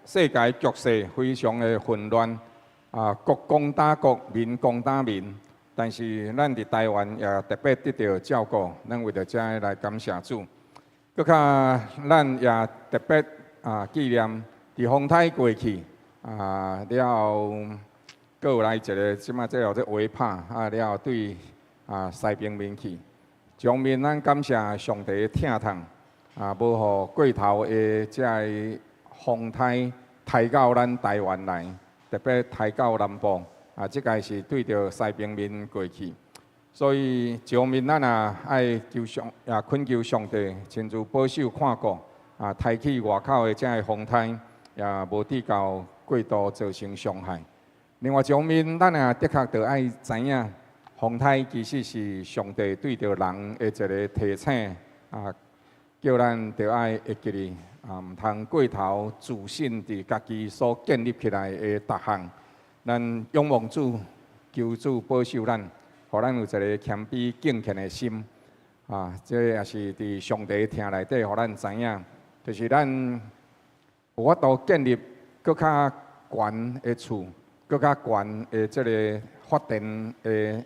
世界局勢非常的混亂，啊，國攻打國，民攻打民。但是咱佇台灣也特別得著照顧，咱為著這个來感謝主。閣較咱也特別啊紀念佇風颱過去啊了後，閣有來一个，這擺這叫做韋帕啊了後對啊西平面去。一方面咱感謝上帝的疼痛啊，無予過頭的這个風颱颱到咱台灣來，特別颱到南部啊，這个是對著西平面過去。所以一方面咱也愛求上，也懇求上帝親自保守看顧啊，颱去外口的這个風颱也無致到過度造成傷害。另外一方面，咱也的確著愛知影，風颱其實是上帝對著人的一个提醒啊，叫咱著愛會記得啊，毋通過頭自信佇家己所建立起來的逐項。咱仰望主，求主保守咱，予咱有一个謙卑敬虔的心。啊，這也是佇上帝疼內底，予咱知影，就是咱有法度建立閣較懸的厝，閣較懸的這个發電的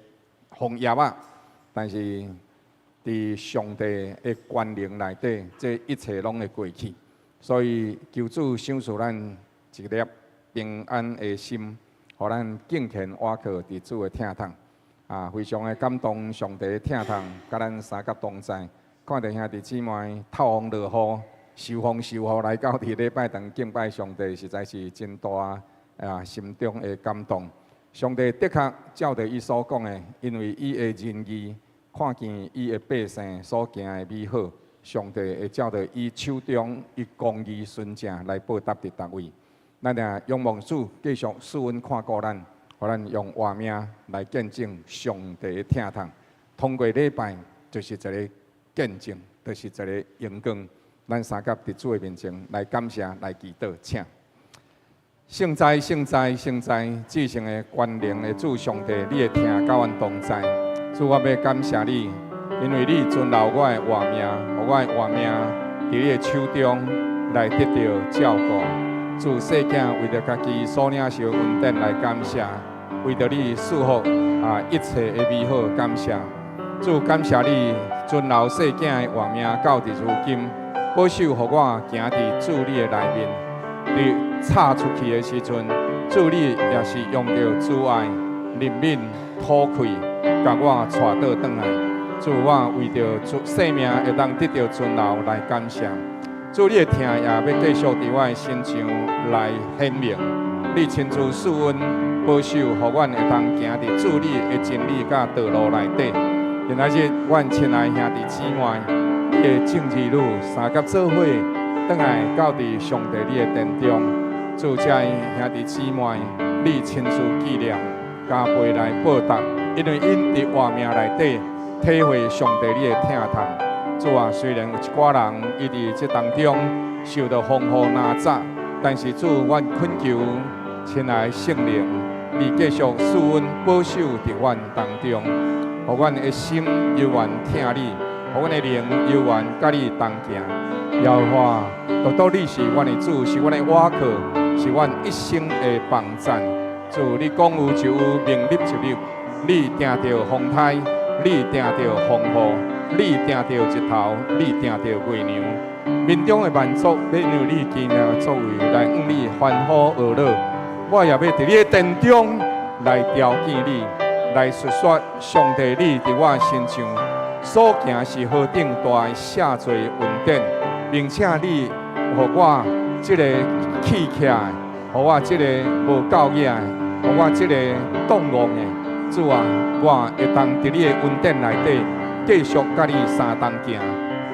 行業啊，但是佇上帝的權能內底，這一切攏會過去。所以求主賞賜咱一粒平安的心，予咱敬虔倚靠佇主的疼痛。啊，非常的感動上帝的疼痛，佮咱相佮同在。看著兄弟姊妹透風落雨、受風受雨來到佇禮拜堂敬拜上帝，實在是真大啊心中的感動。上帝的確照著伊所講的，因為伊的仁義，看見伊的百姓所行的美好，上帝會照著伊手中伊公義純正來報答佇逐位。咱也仰望主繼續賜恩看顧咱，予咱用活命來見證上帝的疼痛。通過禮拜就是一个見證，就是一个榮光。咱相佮佇主的面前來感謝、來祈禱，請。聖哉，聖哉，聖哉！至聖的權能的主上帝，你的疼佮阮同在。主，我欲感謝你，因為你存留我的活命，予我的活命佇你的手中來得著照顧。主，細囝為著家己所領受的恩典來感謝，為著你賜福啊一切的美好感謝。主，感謝你存留細囝的活命到佇如今，保守予我行佇主你的內面。佇插出去的時陣，主你也是用著慈愛、憐憫、吐氣，共我帶倒轉來。主，我為著生命會當得著存留來感謝。主，你的疼也欲繼續佇我的身上來顯明。你親自賜恩保守，予阮會當行佇主你的真理佮道路內底。今仔日，阮親愛兄弟姊妹，你的眾兒女相佮做伙，轉來到佇上帝你的殿中，主這兄弟姊妹，你親自紀念，加倍來報答，因為𪜶佇活命內底體會上帝你的疼痛。主啊，雖然有一寡人伊佇這當中受著風雨拿扎，但是主，阮懇求親愛聖靈，你繼續賜恩保守佇阮當中，予阮的心猶原疼你，予阮的靈猶原佮你同行。耶和華，獨獨你是阮的主，是阮的倚靠，是阮一生的幫贊。主，你講有就有，命立就立。你定著風颱，你定著風雨，你定著日頭，你定著月娘。民中的萬族欲因為你奇妙的作為來向你歡呼樂樂。我也欲佇你的殿中來朝見你，來述說上帝你佇我身上所行是何等大的赦罪恩典，並且你予我這个氣起來，予我這个無教養的，予我這个動戇的，主啊，我會當佇你的恩典內底繼續佮你相同行。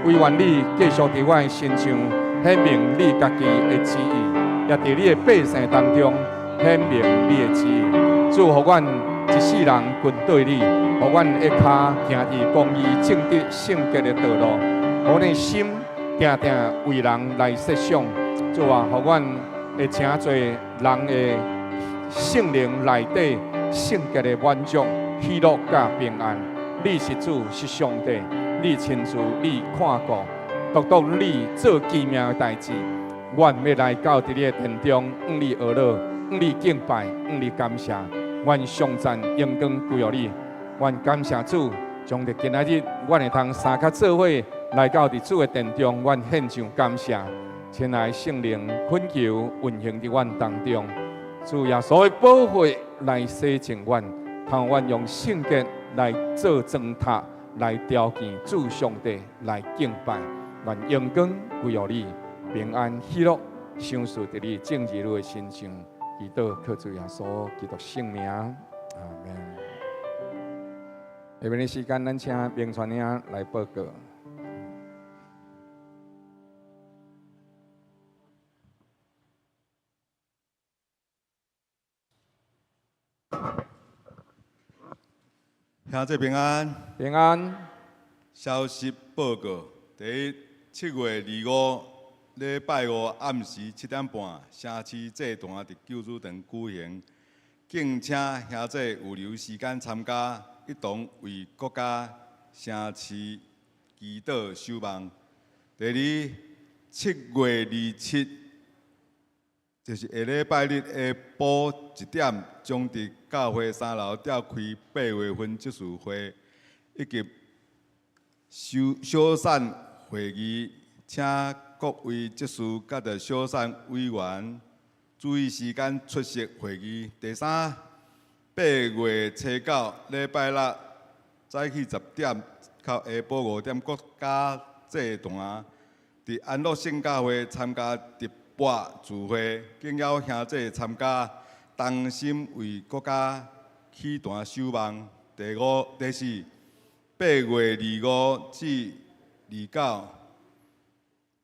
惟願你繼續佇我的身上顯明你家己的旨意，也佇你的百姓當中顯明你的旨意。主，予阮一世人跟綴你，予阮的跤行佇公義、正直、聖潔的道路，予阮的心定定為人來設想。主啊，予阮會成做人的聖靈內底聖潔的滿足、喜樂佮平安。你是主，是上帝，你親自你看顧，獨獨你做奇妙的代誌，阮欲來到佇你的殿中，向你呵咾，向你敬拜，向你感謝。阮頌讚榮光歸予你。阮感謝主，將佇今仔日，阮會通三跤做伙來到佇主的殿中，阮獻上感謝。親愛聖靈懇求運行佇阮當中，主耶穌的寶血來洗淨阮，通阮用聖潔來做磚塔，來朝見主上帝來敬拜。願榮光歸予你，平安喜樂，賞賜佇你眾兒女的身上。祈禱靠主耶穌基督聖名，阿門。下面的時間，咱請明傳兄來報告。兄弟平安，平安。消息報告：第一，7月25禮拜五暗時7點半，城市祭壇佇救主堂舉行，敬請兄弟預留時間參加，一同為國家城市祈禱守望。第二，7月27，就是下禮拜日下晡1點，將佇教會三樓召開8月份執事會以及小小散會議，請各位執事佮著小散委員注意時間出席會議。第三，8月初9禮拜六早起10點到下晡5點，國家祭壇佇安樂聖教會參加直播聚會，敬邀兄弟參加，同心為國家祈壇守望。第五、第四，8月25至29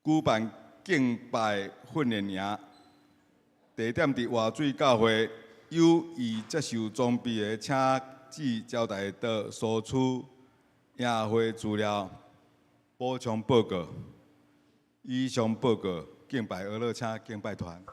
舉辦敬拜訓練營，地點佇活水教會。有意接受裝備的，請至招待桌索取營會資料。補充報告。以上報告，敬拜呵咾，請敬拜團。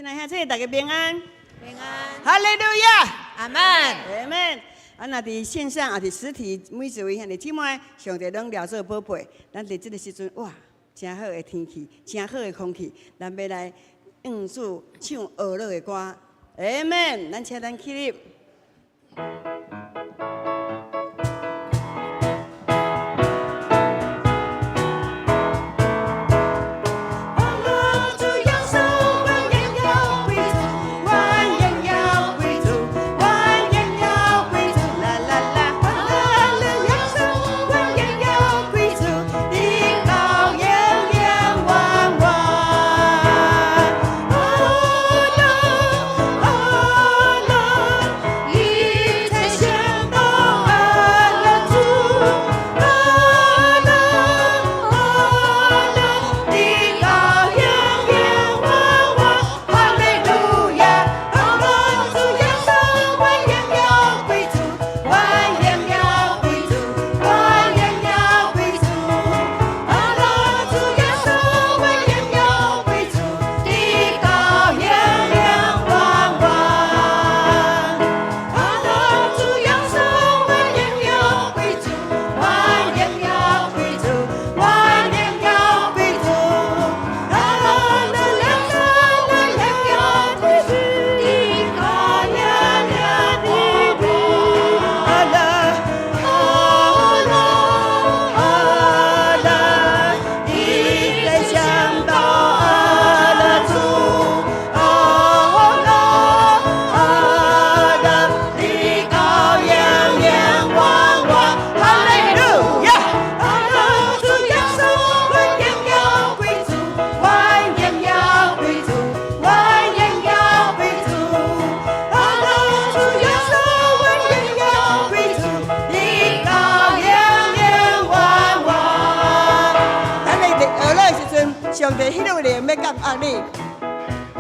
親愛兄弟，大家平安。平安。哈利路亞。阿門。阿門。啊，若佇線上，抑是實體，每一位兄弟姊妹，上帝攏掠做寶貝。咱佇這个時陣，哇，誠好的天氣，誠好的空氣，咱欲來向主唱呵咾的歌。阿門。咱請咱起立。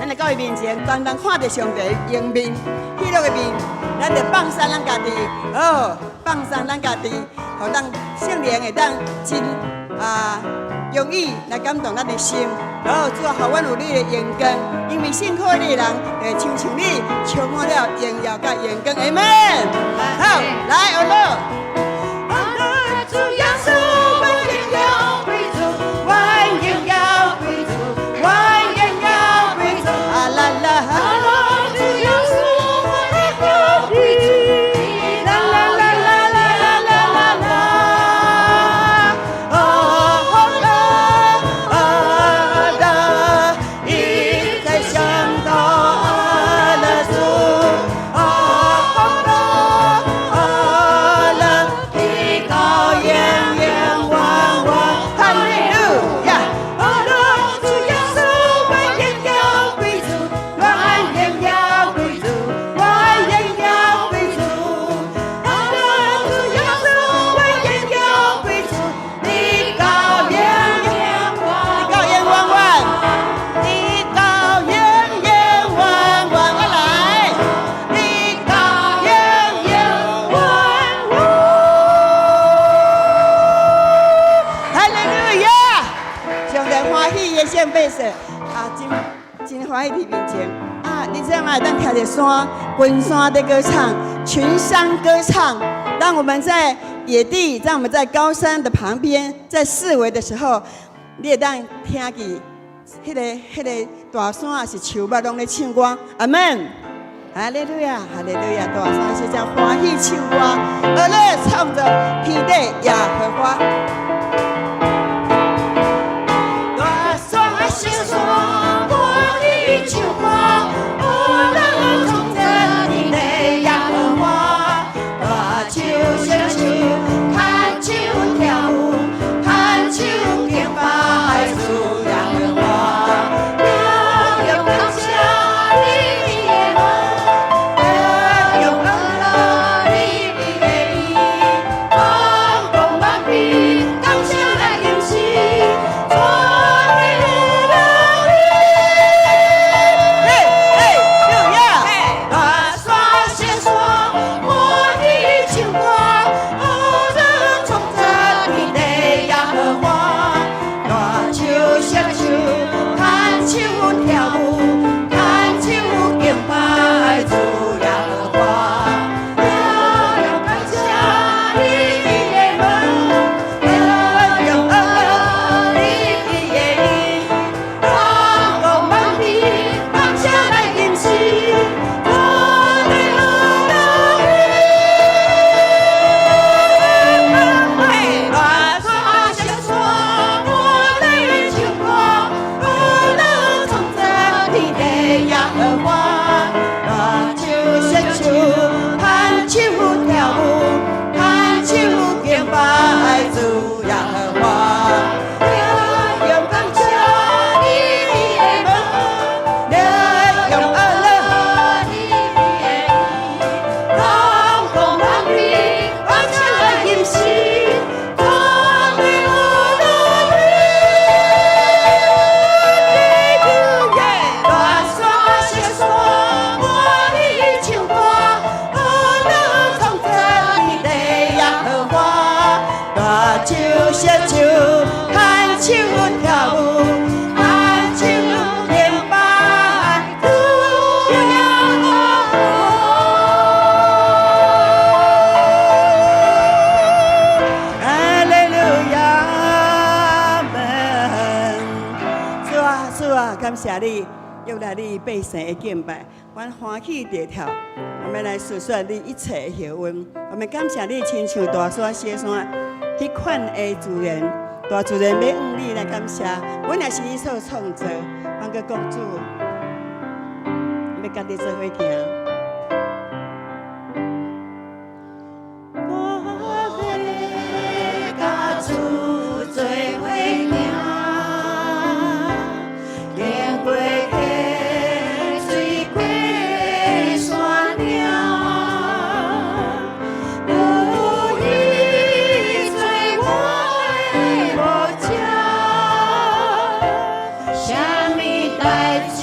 咱來到伊面前，單單看著上帝的榮面、喜樂的面，咱就放鬆咱家己，哦，放鬆咱家己，予咱聖靈會當真啊容易來感動咱的心。哦，主啊，予阮有你的榮光，因為信靠你的人，會親像你充滿了榮耀佮榮光。阿門。好，來，阿樂。主耶穌，萬榮耀歸主，萬榮耀歸主，萬榮耀歸主。啊啦啦，阿樂，主耶穌，萬榮耀歸主，啦啦啦啦啦啦啦啦。哦啦啊啦，一再想到阿拉主，啊啦啊啦，提高永永萬萬，哈利路亞。阿樂，主耶穌，萬榮耀歸主，萬榮耀歸主，萬榮耀歸主。阿樂，主耶穌，萬榮耀歸主，你高永永萬，你高永萬萬，你高永永萬萬，我來，你高永永萬萬。哈利路亞！上帝歡喜的聖百姓啊，真真歡喜佇面前啊！你知影會當徛佇山，群山的歌唱，群山歌唱。當我們在野地，當我們在高山的旁邊，在四圍的時候，你會當聽見彼個大山抑是樹木攏咧唱歌。阿門。哈利路亞，哈利路亞！大山是將歡喜唱歌，而咧創造天地耶和華。大山小山歡喜唱歌，阿樂創造天地耶和華。大樹小樹牽手跳舞，牽手敬拜主耶和華。要用感謝你的門，要用阿樂你的義，光光萬比感謝來吟詩，全地樂。嘿，嘿，路亞！大山小山歡喜唱歌，阿樂創造天地耶和華。大樹小樹牽手跳舞，牽手敬拜主耶和華。要用感謝你的門，要用阿樂你的義，光光萬比感謝來吟詩，全地樂。大山小山歡喜唱歌，阿樂創造天地耶和華。大樹小樹牽手跳舞，牽手敬拜主耶和華。要用感謝你的門，要用阿樂你的義，光光萬比感謝來吟詩，全地樂。大山小山歡喜唱歌，阿樂創造天地耶和華。大樹小樹牽手跳舞，牽手敬拜主耶和華。哈利路亞，阿門。主啊，主啊，感謝你，悅納你百姓的敬拜，阮歡喜地跳。我們來述說你一切的厚恩。我們感謝你，親像大山小山彼款的自然，大自然欲向你來感謝。阮也是你所創造，阮閣講主，欲佮你做伙行。我欲佮主做伙行，經過溪水過山嶺，有伊做我的牧者，啥物代誌。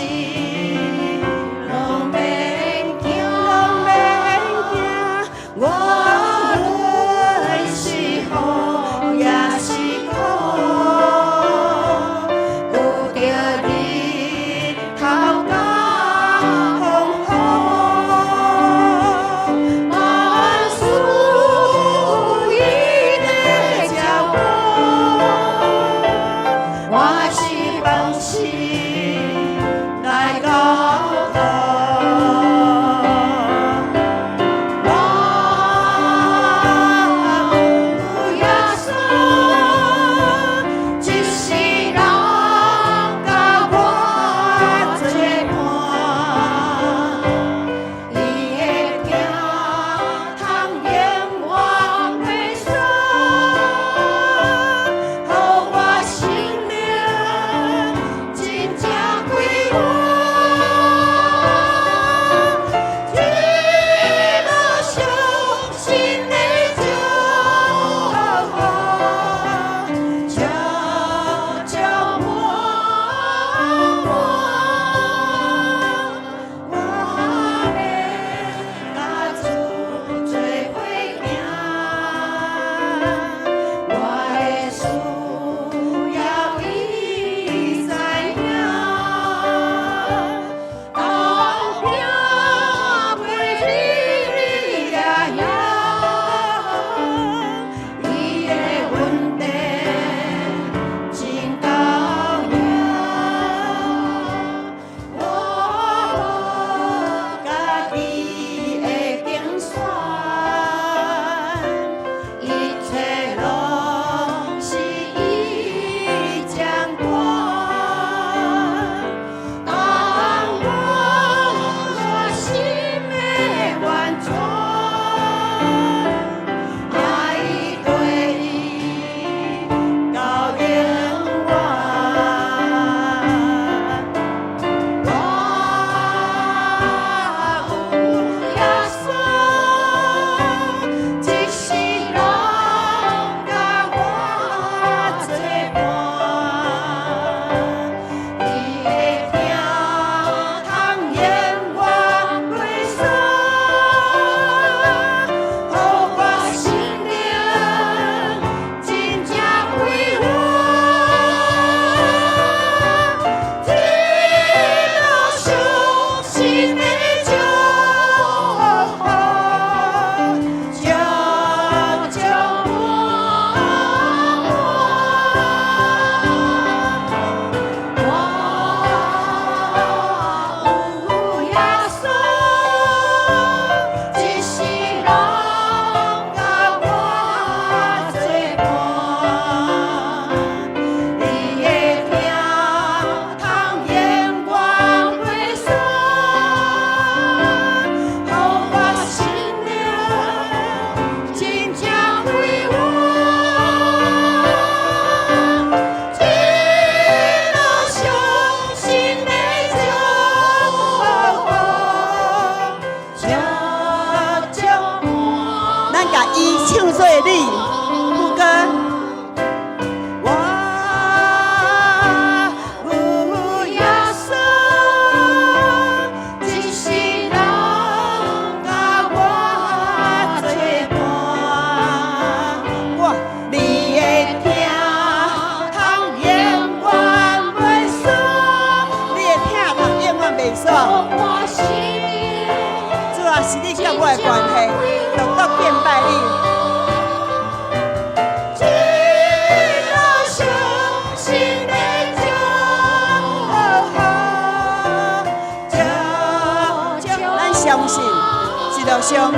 路上。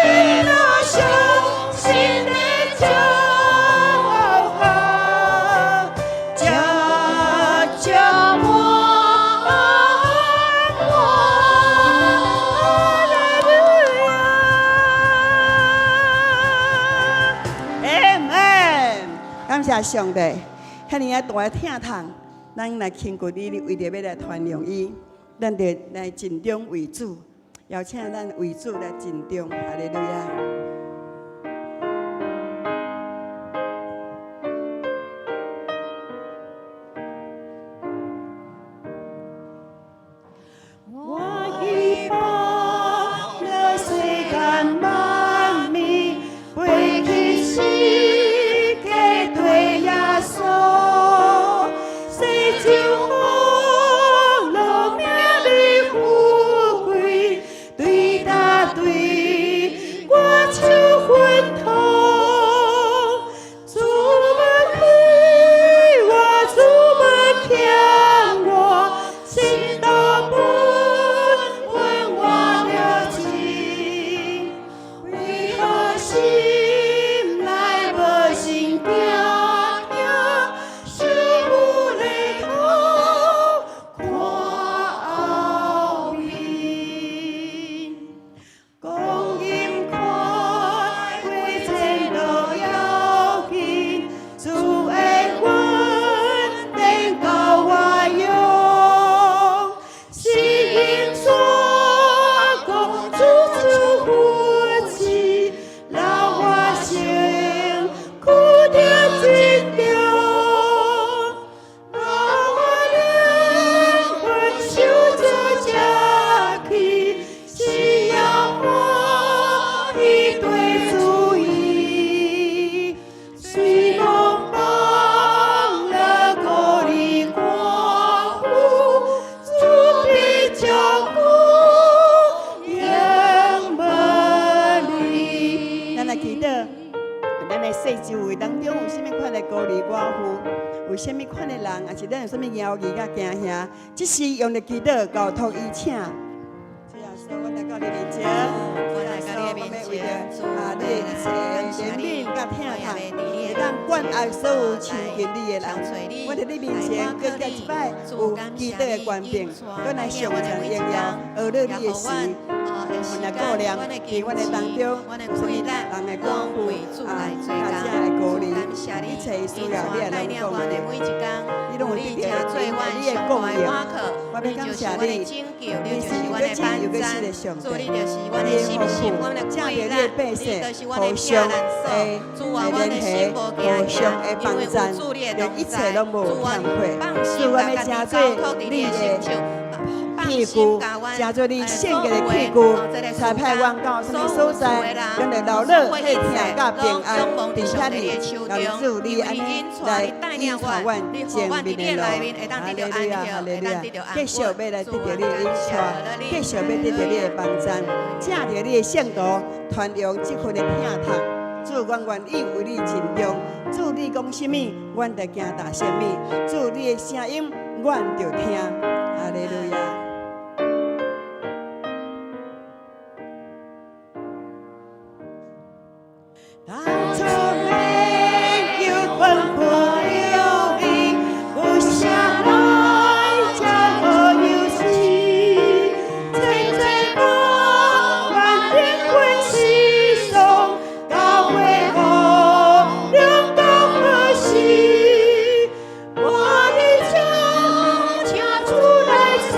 一路上新的祝福，渐渐满满，哈利路亚，阿門。感謝上帝，遐爾仔大的疼痛，咱來親近伊，為著欲來傳揚伊，咱就來盡忠為主，邀請咱為主來盡忠，哈利路亞。我已放了世間萬物，背起十架對耶穌，世上福樂名利富貴，對擔對我手吩託，主欲開我，主欲欠我，神道本阮我了情，為何心內無心驚驚，想有禮頭看後面。光陰快過，前路遙近，主的恩典夠我用，是因所講主手扶持，留我身軀著珍重，留我靈魂受這這氣，只要歡喜對主伊，雖攏放了孤兒寡婦，主必照顧永無離。咱來祈禱，咱的四周圍當中有啥物款的孤兒寡婦，有啥物款的人，抑是咱有啥物猶疑佮驚嚇，這時用著祈禱交託伊請。主耶穌，阮來到你面前，我來到你的面前，為著啊，你的一切憐憫佮疼痛，會當關愛所有親近你的人。我佇你面前，閣舉一擺有祈禱的權柄，閣來頌讚榮耀，學了你的時，阮來顧念佇阮的當中，有啥物人的寡婦啊，佮這的孤兒，一切需要你也攏講著，你攏有得著你的供應。我欲感謝你，你是有真有閣實的上帝，你的豐富，藉著你的百姓互相的聯繫，互相的幫贊，連一切攏無欠缺。主，我欲成做你的器具，成做你聖潔的器具，差派阮到啥物所在，咱會流淚、彼疼佮平安，佇遐爾，讓主你按呢來引導阮前面的路。哈利路亞，哈利路亞，繼續欲來得著你的引帶，繼續欲得著你的幫贊，藉著你的聖徒傳揚這份的疼痛。主，阮願意為你盡忠。主，你講啥物，阮就行踏啥物。主，你的聲音，阮就聽。哈利路亞。當初免求吩咐了你，有啥來才無憂事？濟濟百萬靈魂失喪，教會無量到何時？我的家，請出來前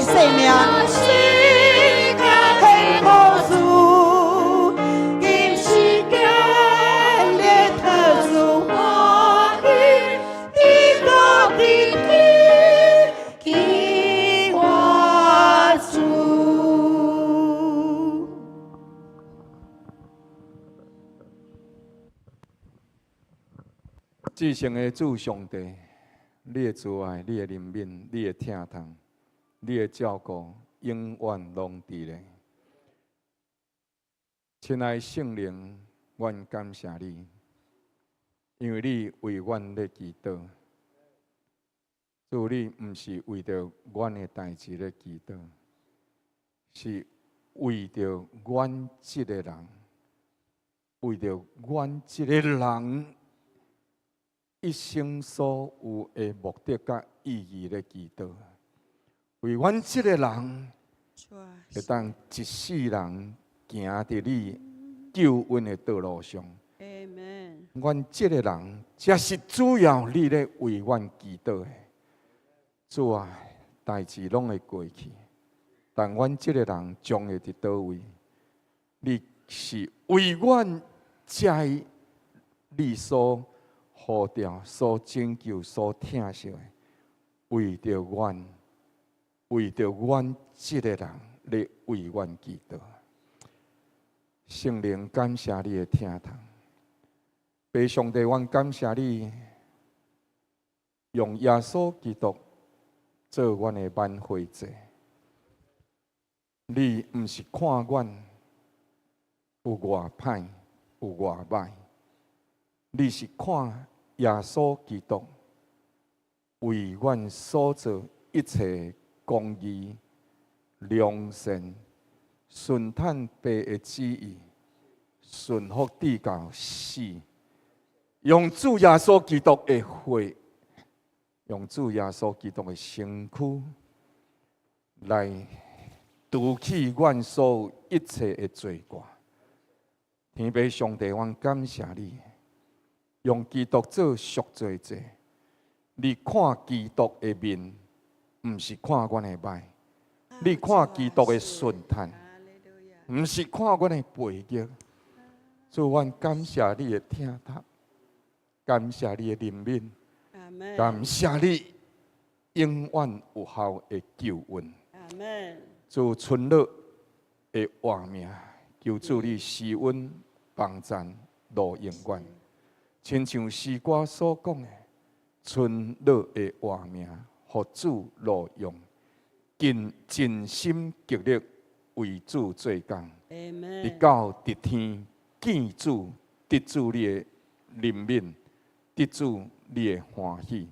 的生命。天父主，今时今日特主欢喜，天国的天，敬我主。至圣的主上帝，你的慈爱、你的怜悯、你的疼痛、你的照顾，永远拢伫咧。亲爱的圣灵，阮感谢你，因为你为阮咧祈祷。主，你毋是为著阮的代志咧祈祷，是为著阮这个人，为著阮这个人一生所有的目的佮意义咧祈祷，为阮这个人会当一世人行伫你救恩的道路上。阮这个人才是主要你咧为阮祈祷的。主啊，代志拢会过去，但阮这个人将会伫佗位？你是为阮才你所呼召、所拯救、所疼惜的，为著阮，为著阮这个人，咧为阮祈祷。圣灵，感谢你的疼痛。父上帝，阮感谢你，用耶稣基督做阮的挽回祭。你毋是看阮有偌歹，有偌歹，你是看耶稣基督为阮所做一切公义、良善、顺趁父的旨意，顺服至到死，用主耶稣基督的血，用主耶稣基督的身躯来除去阮所有一切的罪过。天父上帝，阮感谢你，用基督做赎罪祭。你看基督的面，毋是看阮的歹；你看基督的顺趁，毋是看阮的背逆。主，阮感谢你的疼痛，感谢你的怜悯，感谢你永远有效的救恩。主，春乐的活命，求主你施恩帮赞路永远。亲像诗歌所讲的，春乐的活命，予主路用，尽尽心极力为主做工，直到伫天见主，得主你的怜悯，得主你的欢喜。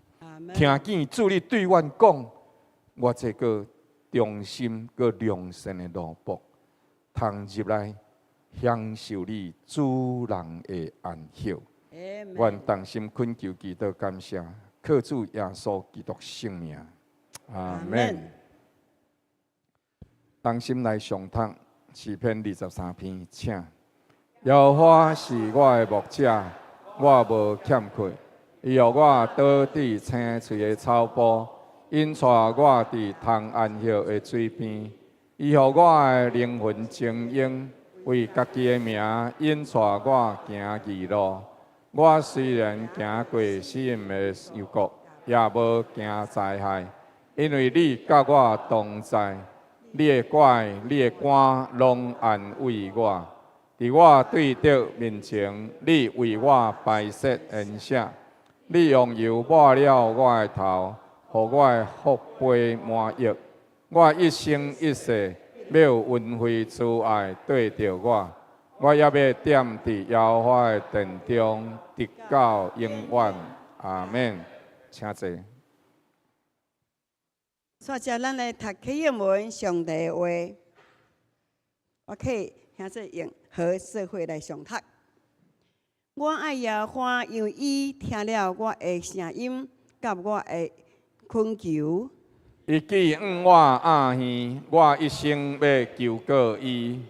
听见主你对阮讲，我这个忠心阁良善的奴仆，通入来享受你主人的安息。阮同心恳求祈祷感谢，靠主耶稣基督圣名，阿门。同心来诵读诗篇23篇，请。耶和华是我的牧者，我无欠缺。伊予我倒伫青翠的草埔，引带我伫通安歇的水边。伊予我的灵魂晶莹，为家己的名引带我行义路。我虽然行过死荫的幽谷，也无惊灾害，因为你佮我同在。你的拐，你的竿，拢安慰我。伫我对敌面前，你为我摆设筵席，你用油抹了我的头，予我的福杯满溢。我一生一世欲有恩惠慈爱缀著我，我也欲踮伫耶和华的殿中，直到永远。阿门。请坐。煞接咱来读启应文上帝的话，我可以兄弟用和社会来诵读。我爱耶和华，因为伊听了我的声音，佮我的恳求。伊既向我掩耳，我一生欲求告伊。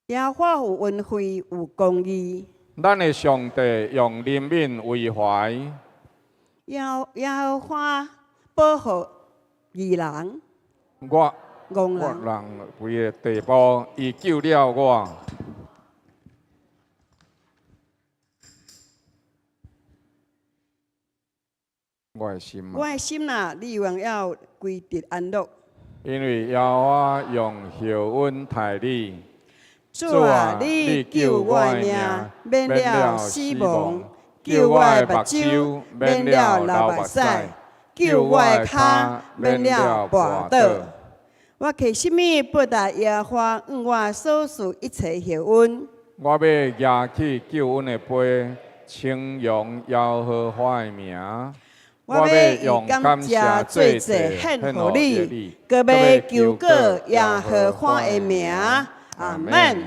耶和华有恩惠，有公义。咱的上帝用怜悯为怀。耶和华保护義人、我戇人。我人肥的地步，伊救了我。我的心啊，我的心啊，你永要歸得安樂。因為耶和華用厚恩待你。主啊，你救我的命，免了死亡；救我的目睭，免了流目屎；救我的跤，免了跋倒。我憑什物報答耶和華，向我所賜一切厚恩？我欲舉起救恩的杯，稱揚耶和華的名。我欲用感謝做祭獻予你，閣欲求告耶和華的名。阿門。下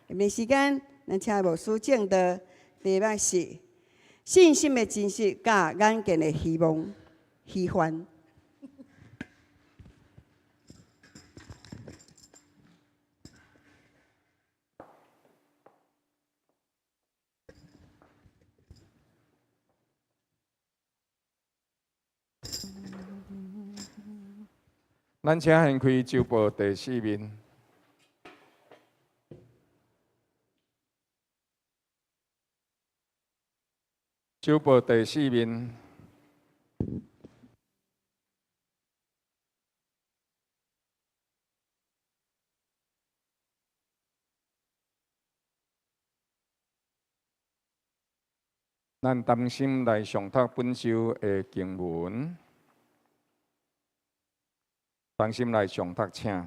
面時間，咱請牧師證道，題目是信心的真實佮眼見的希望、虛幻。咱請掀開周報第四面。周報第四面。咱同心來誦讀本周的經文。同心來誦讀，請。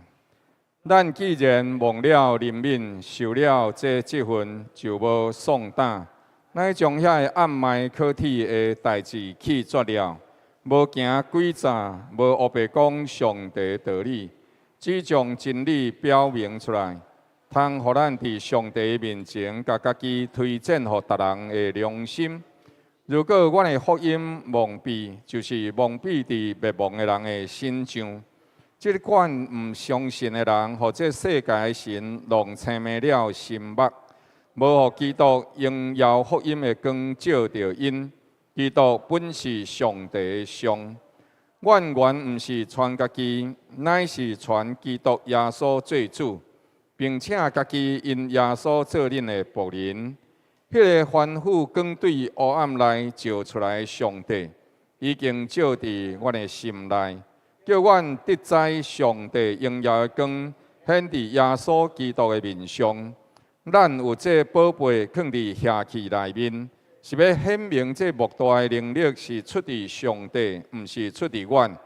咱既然蒙了憐憫，受了這職分，就無喪膽，乃將遐个暗賣可恥的代誌棄絕了，無行詭詐，無烏白講上帝道理，只將真理表明出來，通予咱佇上帝面前，共家己推薦予別人的良心。如果阮的福音蒙蔽，就是蒙蔽佇滅亡的人的身上。這款毋相信的人，予這世界的神弄青盲了心目，無予基督榮耀福音的光照著𪜶。基督本是上帝的像。阮原毋是傳家己，乃是傳基督耶穌做主，並且家己因耶穌做恁的僕人。彼个吩咐光對黑暗內照出來的上帝，已經照佇阮的心內。叫阮得知上帝榮耀的光顯佇耶穌基督的面上。咱有這寶貝囥佇瓦器內面，是欲顯明這莫大的能力是出佇上帝，毋是出佇阮。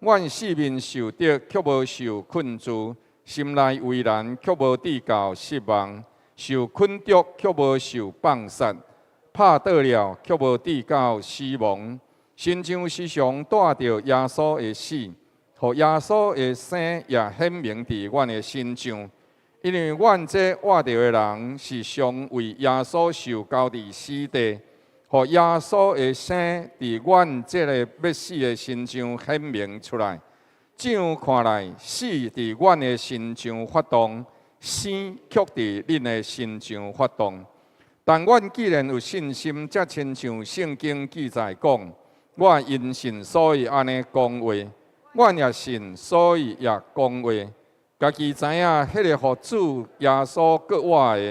阮四面受敵，卻無受困住；心內為難，卻無至到失望；受捆束，卻無受放殺；拍倒了，卻無至到死亡。親像時常帶著耶穌的死，予耶穌的生也顯明佇阮的身上。因為阮這活著的人是常為耶穌受交佇死地，予耶穌的生佇阮這个欲死的身上顯明出來。這樣看來，死佇阮的身上發動，生卻佇恁的身上發動。但阮既然有信心，才親像聖經記載講：我因信，所以按呢講話；阮也信，所以也講話。家己知影，彼个予主耶穌復活的，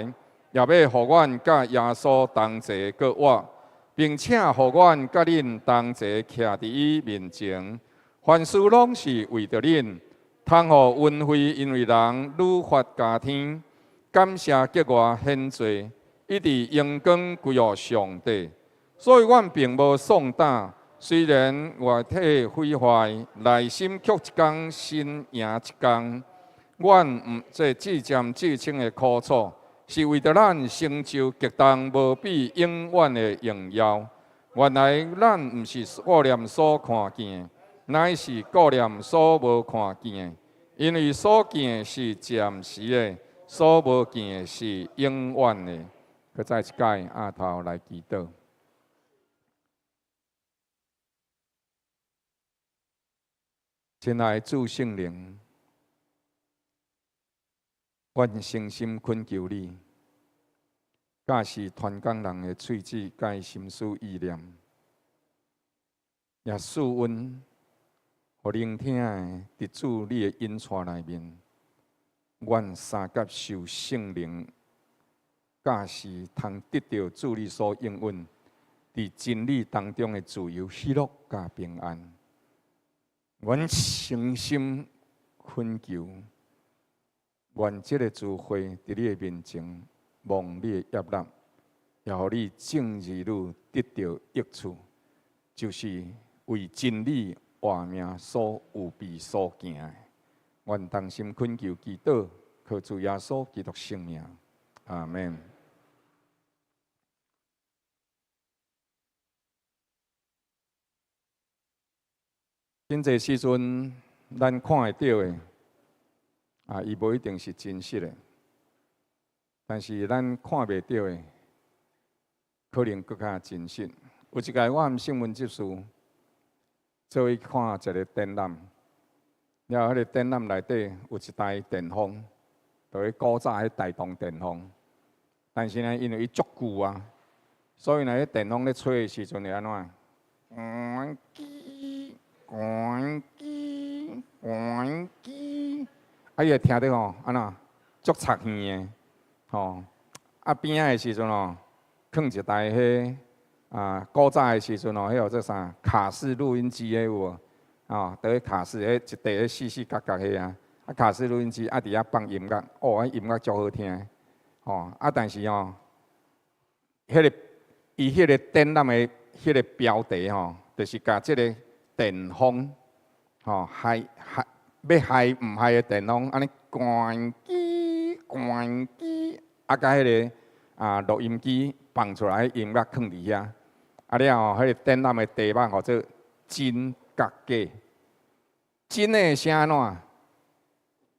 也欲予阮佮耶穌同齊復活，並且予阮佮恁同齊徛佇伊面前。凡事攏是為著恁，通予恩惠因為人愈發加添。感謝格外顯濟，一直榮光歸予上帝。所以阮並無喪膽，雖然外體毀壞，內心卻一工新贏一工。阮毋這至暫至輕的苦楚，是為著咱成就極重無比永遠的榮耀。原來咱毋是顧念所看見的，乃是顧念所無看見的。因為所見的是暫時的，所無見的是永遠的。閣再一擺阿頭來祈禱。親愛的主聖靈，阮誠心懇求你，教示傳講人的喙舌佮心思意念，也賜阮，予予聆聽的佇主你的引帶內面，阮相佮受聖靈教示，通得著主你所應允佇真理當中的自由、喜樂佮平安。阮誠心懇求，願這个聚會佇你的面前，蒙你的悅納，也予你眾兒女得著益處，就是為真理活命所預備所行的。阮同心懇求祈禱，靠主耶穌基督聖名，阿們。真濟時陣，咱看會著的，啊，伊無一定是真實的，但是咱看袂著的，可能閣較真實。有一擺，我和聖文執事做伙看一个展覽，了後彼个展覽內底有一台電風，就彼古早彼大同電風。但是呢，因為伊足舊啊，所以呢，彼電風咧吹的時陣會按怎？關機，關機，關機，啊，伊會聽著吼，按怎？足插耳的，吼。啊，邊仔的時陣吼，囥一台彼啊，古早的時陣吼，彼號做啥？卡式錄音機的有無？哦，佇咧卡式，彼一塊彼四四角角彼啊，啊卡式錄音機啊，佇遐放音樂，哦，彼音樂足好聽，吼啊，但是吼，彼个伊彼个展覽的彼个標題吼，就是共這个電風，吼，害害欲害毋害的電風，按呢關機關機，啊，共彼个啊錄音機放出來的音樂囥佇遐，啊了後，彼个展覽的題目號做真佮假，真的聲按怎？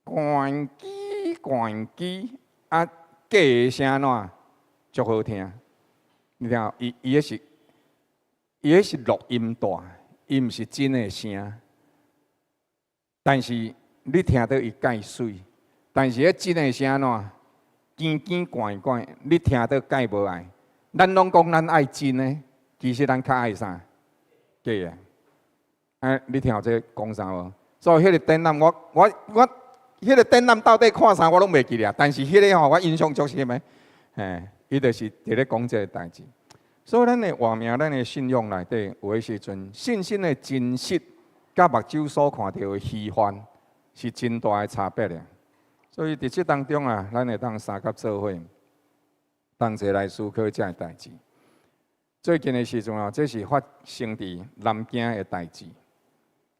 關機關機，啊假的聲按怎？足好聽。你聽，伊伊彼是伊彼是錄音帶，伊毋是真的聲。但是你聽著伊蓋媠，但是彼真的聲按怎？堅堅怪怪，你聽著蓋無愛。咱攏講咱愛真的，其實咱較愛啥？假的。哎，你聽有這講啥無？所以彼個展覽，我我我，彼個展覽到底看啥我攏袂記得，但是彼个吼，我印象足深的，嘿，伊就是佇咧講這个代誌。所以咱的活命，咱的信仰內底，有的時陣信心的真實，佮目睭所看著的虛幻，是真大的差別的。所以佇這當中啊，咱會當相佮做伙，同齊來思考這个代誌。最近的時陣啊，這是發生佇南京的代誌，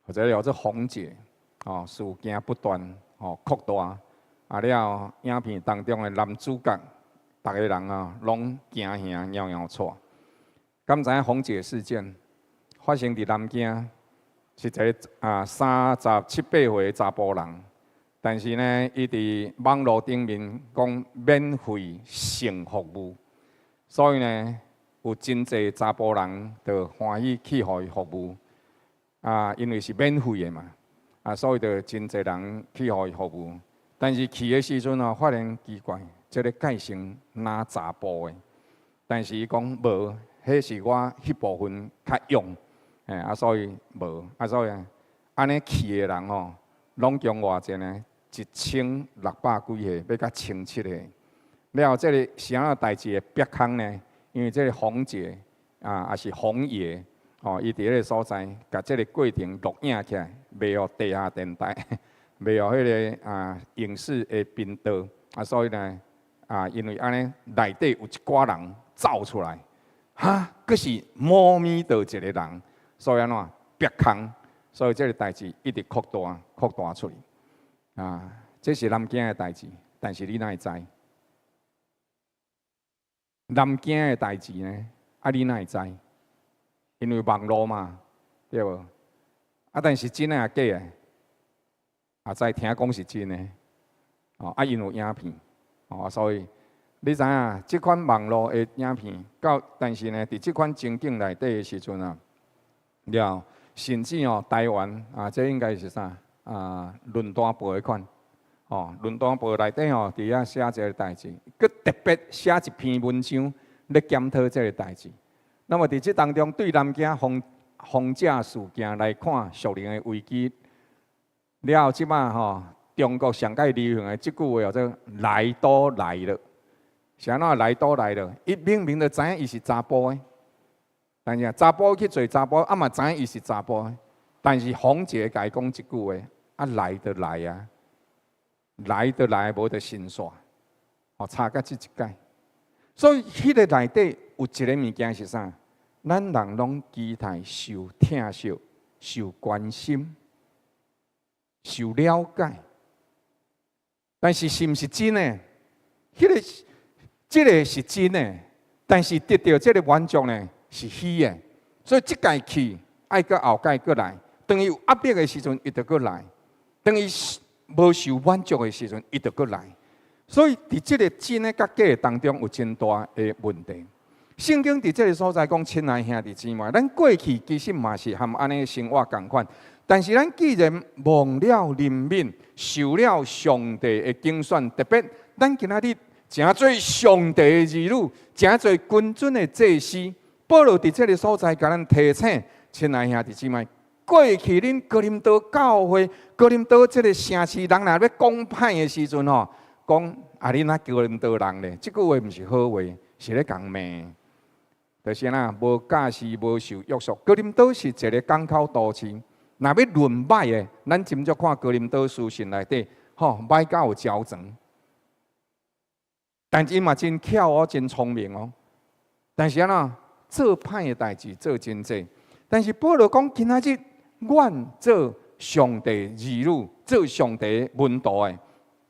或者叫做紅姐，哦，事件不斷，哦，擴大，啊了後，影片當中的男主角，逐个人啊，攏驚嚇搖搖掣。敢知影紅姐事件發生佇南京，是一个啊三十七八歲的查埔人，但是呢，伊佇網路頂面講免費性服務，所以呢，有真濟查埔人就歡喜去予伊服務。啊，因為是免費的嘛，啊，所以就真濟人去予伊服務。但是去的時陣哦，發現奇怪，這個介紹若查埔的，但是伊講無，彼是我彼部分較勇，嘿，啊，所以無，啊，所以按呢去的人吼，攏總偌濟呢？1600幾歲，欲到1700歲。了後，這个是按怎代誌會煏空呢？因為這个紅姐啊，抑是紅爺，吼，伊佇彼个所在，共這个過程錄影起來，賣予地下電台，賣予彼个啊影視的頻道，啊，所以呢，啊，因為按呢，內底有一寡人走出來，哈，閣是摸咪著一个人，所以按怎煏空，所以這个代誌一直擴大，擴大出去。啊，這是南京的代誌，但是你哪會知？南京的代誌呢？啊，你哪會知？因為網路嘛，對無？啊，但是真的抑假的？也知聽講是真的，哦，啊，𪜶有影片，哦，所以你知影，這款網路的影片，到但是呢，佇這款情景內底的時陣啊，了，甚至哦，台灣啊，這應該是啥？啊，倫敦報彼款，哦，倫敦報內底吼，佇遐寫這个代誌，閣特別寫一篇文章咧檢討這个代誌。那麼佇這當中，對南京紅封炸事件來看，屬靈的危機了後，這擺吼，中國上蓋流行的這句話叫做“來都來了”，是按怎來都來了？伊明明就知影伊是查埔的，但是查埔去做查埔，啊嘛知影伊是查埔的，但是馮姐共伊講這句話，啊來就來啊，來就來，無就先煞，哦，差甲這一擺。所以彼个內底有一个物件是啥？咱人攏期待受疼惜、受關心、受了解，但是是毋是真的？彼个、這个是真的，但是得著這个滿足呢是虛的。所以這擺去愛閣後擺閣來，當伊有壓迫的時陣，伊就閣來；當伊無受滿足的時陣，伊就閣來。所以，佇這个真的佮假的當中，有真大的問題。聖經佇這个所在講，親愛兄弟姊妹，咱過去其實嘛是和按呢生活仝款，但是咱既然蒙了憐憫，受了上帝的揀選，特別咱今仔日成做上帝的兒女，成做君尊的祭司。保羅佇這个所在共咱提醒，親愛兄弟姊妹，過去恁哥林多教會、哥林多這个城市人若欲講歹的時陣吼，講啊，恁若哥林多人咧，這句話毋是好話，是咧共罵。就是按怎，無教示、無受約束。哥林多是一个港口都市，若欲論歹的，咱斟酌看哥林多書信內底，吼歹甲有招狀。但𪜶嘛真巧哦，真聰明哦。但是按怎做歹的代誌做真濟。但是保羅講，今仔日阮做上帝兒女，做上帝門徒的，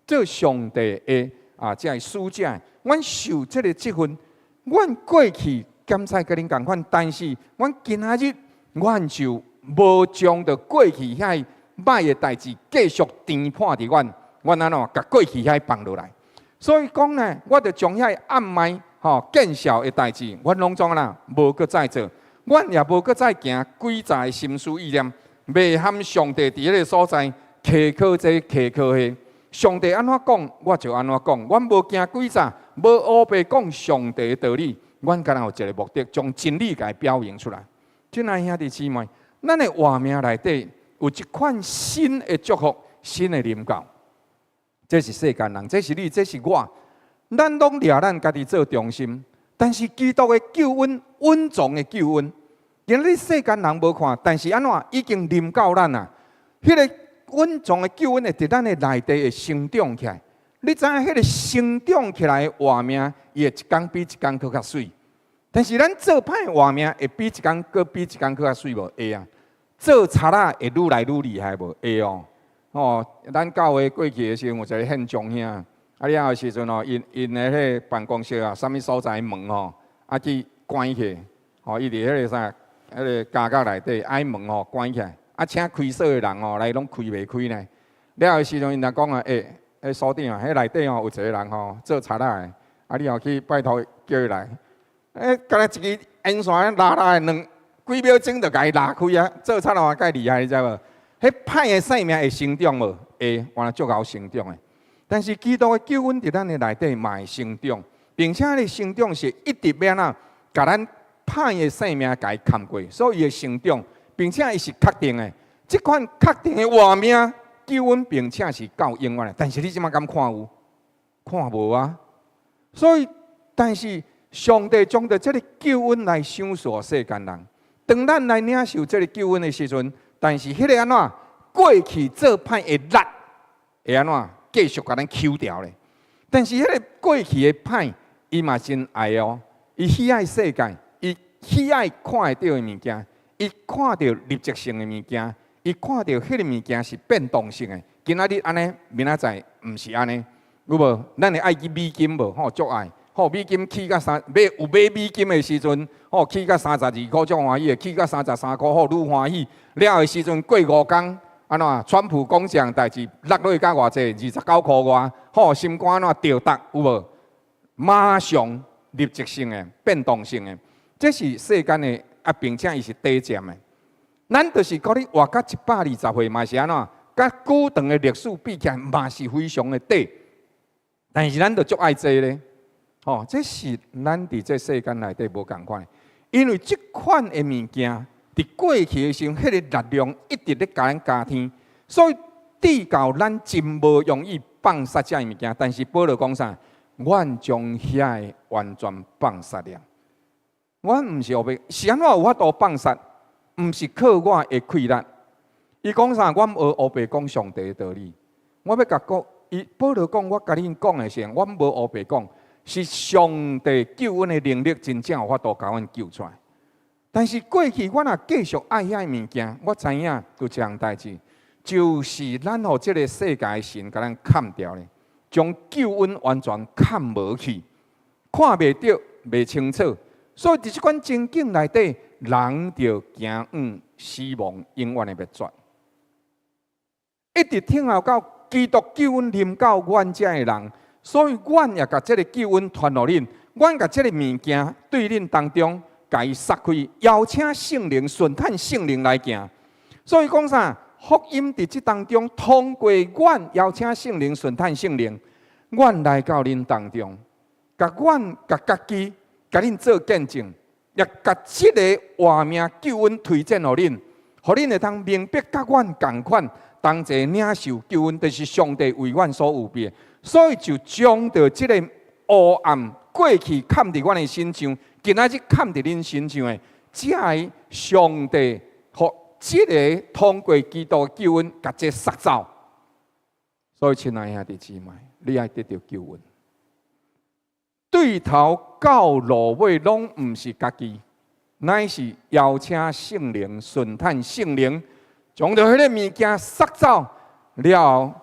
做上帝的啊，這个使者，阮受這個職分，阮過去檢採佮恁仝款，但是阮今仔日阮就無將著過去遐歹的代誌繼續纏絆佇阮，阮按怎共過去遐放落來？所以講呢，我就將遐暗昧吼見笑的代誌，阮攏總啦無閣再做，阮也無閣再行詭詐的心思意念，袂含上帝佇彼个所在契考這契考彼。上帝按怎講，我就按怎講。阮無驚詭詐，無烏白講上帝的道理。阮敢若有一个目的，將真理共伊表明出來。親愛兄弟姊妹，咱的活命內底有一款新的祝福，新的臨到。這是世間人，這是你，這是我。咱攏掠咱家己做中心，但是基督的救恩，隱藏的救恩，今日世間人無看，但是按怎已經臨到咱啊？彼个隱藏的救恩會佇咱的內底會成長起來。你知影彼个成長起來的活命，伊會一工比一工閣較媠。但是咱做歹活命會比一工閣比一工閣較媠無？會啊。做賊仔會愈來愈厲害無？會哦。哦，咱教會過去的時陣有一个憲章兄，啊了的時陣哦，𪜶𪜶的彼个辦公室啊，啥物所在門吼，啊去關起，吼，伊佇彼个啥，彼个監獄內底，愛門吼關起來。啊，請開鎖的人吼來攏開袂開呢。了的時陣，𪜶就講啊，欸，欸，所長啊，彼內底吼有一个人吼做賊仔的，啊，你後去拜託叫伊來。欸，敢若一支煙線拉拉的兩幾秒鐘就共伊拉開啊！做賊仔嘛蓋厲害，你知無？彼歹的性命會成長無？會，原來足𠢕成長的。但是基督的救恩佇咱的內底嘛會成長，並且彼成長是一直欲按怎，共咱歹的性命共伊崁過，所以伊會成長，並且伊是確定的。這款確定的活命救恩，並且是到永遠的。但是你這馬敢看有？看無啊！所以，但是上帝將著這个救恩來賞賜世間人。當咱來領受這个救恩的時陣，但是彼个按怎過去做歹的力，會按怎繼續共咱搝牢咧？但是彼个過去的歹，伊嘛真愛哦，伊喜愛世界，伊喜愛看會著的物件，伊看著立即性的物件，伊看著彼个物件是變動性的。今仔日按呢，明仔載毋是按呢，有無？咱會愛去美金無？吼，足愛。吼，美金起到三買有買美金的時陣，吼起到32塊足歡喜的，起到33塊吼愈歡喜。了的時陣過五工，按怎？川普講這項代誌落落去到偌濟？29塊外，吼心肝按怎著觸有無？馬上立即性的變動性的，這是世間的啊，並且伊是短暫的。咱就是講你活到120歲嘛是按怎？佮久長的歷史比起來，嘛是非常的短。但是咱就足愛這咧。吼，這是咱佇這世間內底無仝款，因為這款的物件，佇過去的時陣，彼个力量一直咧共咱加添，所以至到咱真無容易放殺這个物件。但是保羅講啥？阮將遐个完全放殺了。阮毋是烏白，是按怎有法度放殺？毋是靠我的氣力。伊講啥？阮無烏白講上帝的道理。我欲共講，伊保羅講，我共恁講的時陣，阮無烏白講，是上帝救恩的能力真正有法度共阮救出來。但是過去我若繼續愛遐个物件，我知影有一項代誌，就是咱予這个世界的神共咱崁牢咧，將救恩完全崁無去，看袂著，袂清楚。所以佇這款情景內底，人就行向死亡，永遠的滅絕。一直聽候到基督救恩臨到阮遮的人，所以阮也共這个救恩傳予恁，阮共這个物件對恁當中，共伊殺開，邀請聖靈、順趁聖靈來行。所以講啥？福音佇這當中，通過阮邀請聖靈、順趁聖靈，阮來到恁當中，共阮共家己，共恁做見證，也共這个活命救恩推薦予恁，予恁會當明白佮阮仝款，同齊領受救恩，就是上帝為阮所預備的。所以就將著這个黑暗過去崁佇阮的身上，今仔日崁佇恁身上的，這个上帝予這个通過基督的救恩，共這殺走。所以，親愛兄弟姊妹，你愛得著救恩，對頭到落尾攏毋是家己，乃是邀請聖靈、順趁聖靈，將著彼个物件殺走了後，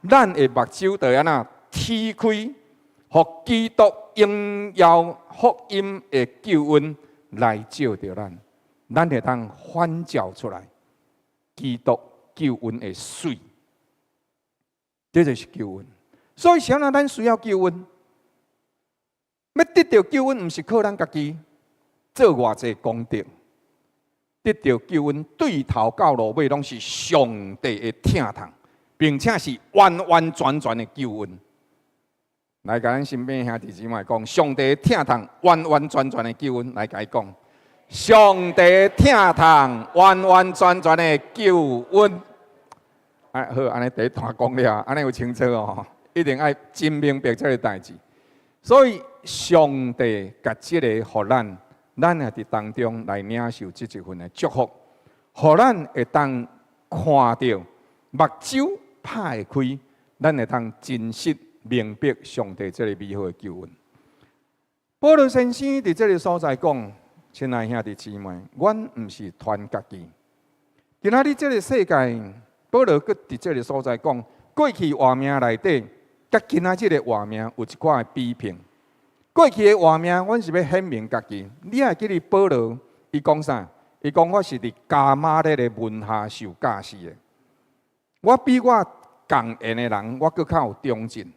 咱的目睭就按怎踢開，予基督榮耀福音的救恩來照著咱，咱會當反照出來基督救恩的媠，這就是救恩。所以，啥人咱需要救恩？欲得著救恩，毋是靠咱家己做偌濟功德，得著救恩對頭到落尾，攏是上帝的疼痛，並且是完完全全的救恩。來，共咱身邊兄弟姊妹講，上帝的疼痛，完完全全的救恩。來，共伊講，上帝疼痛，完完全全的救恩。啊，好，按呢第一段講了，按呢有清楚哦，一定愛真明白這个代誌。所以，上帝共這个予咱，咱也佇當中來領受這一份的祝福，予咱會當看著目睭拍會開，咱會當真實明白上帝這个美好的救恩。保羅先生佇這个所在講：親愛兄弟姊妹，阮毋是傳家己。今仔日這个世界，保羅閣佇這个所在講，過去活命內底，佮今仔日的活命有一寡的比拼。過去的活命，阮是欲顯明家己。你還記得保羅？伊講啥？伊講我是佇迦瑪列的門下受教示的。我比我仝緣的人，我閣較有長進。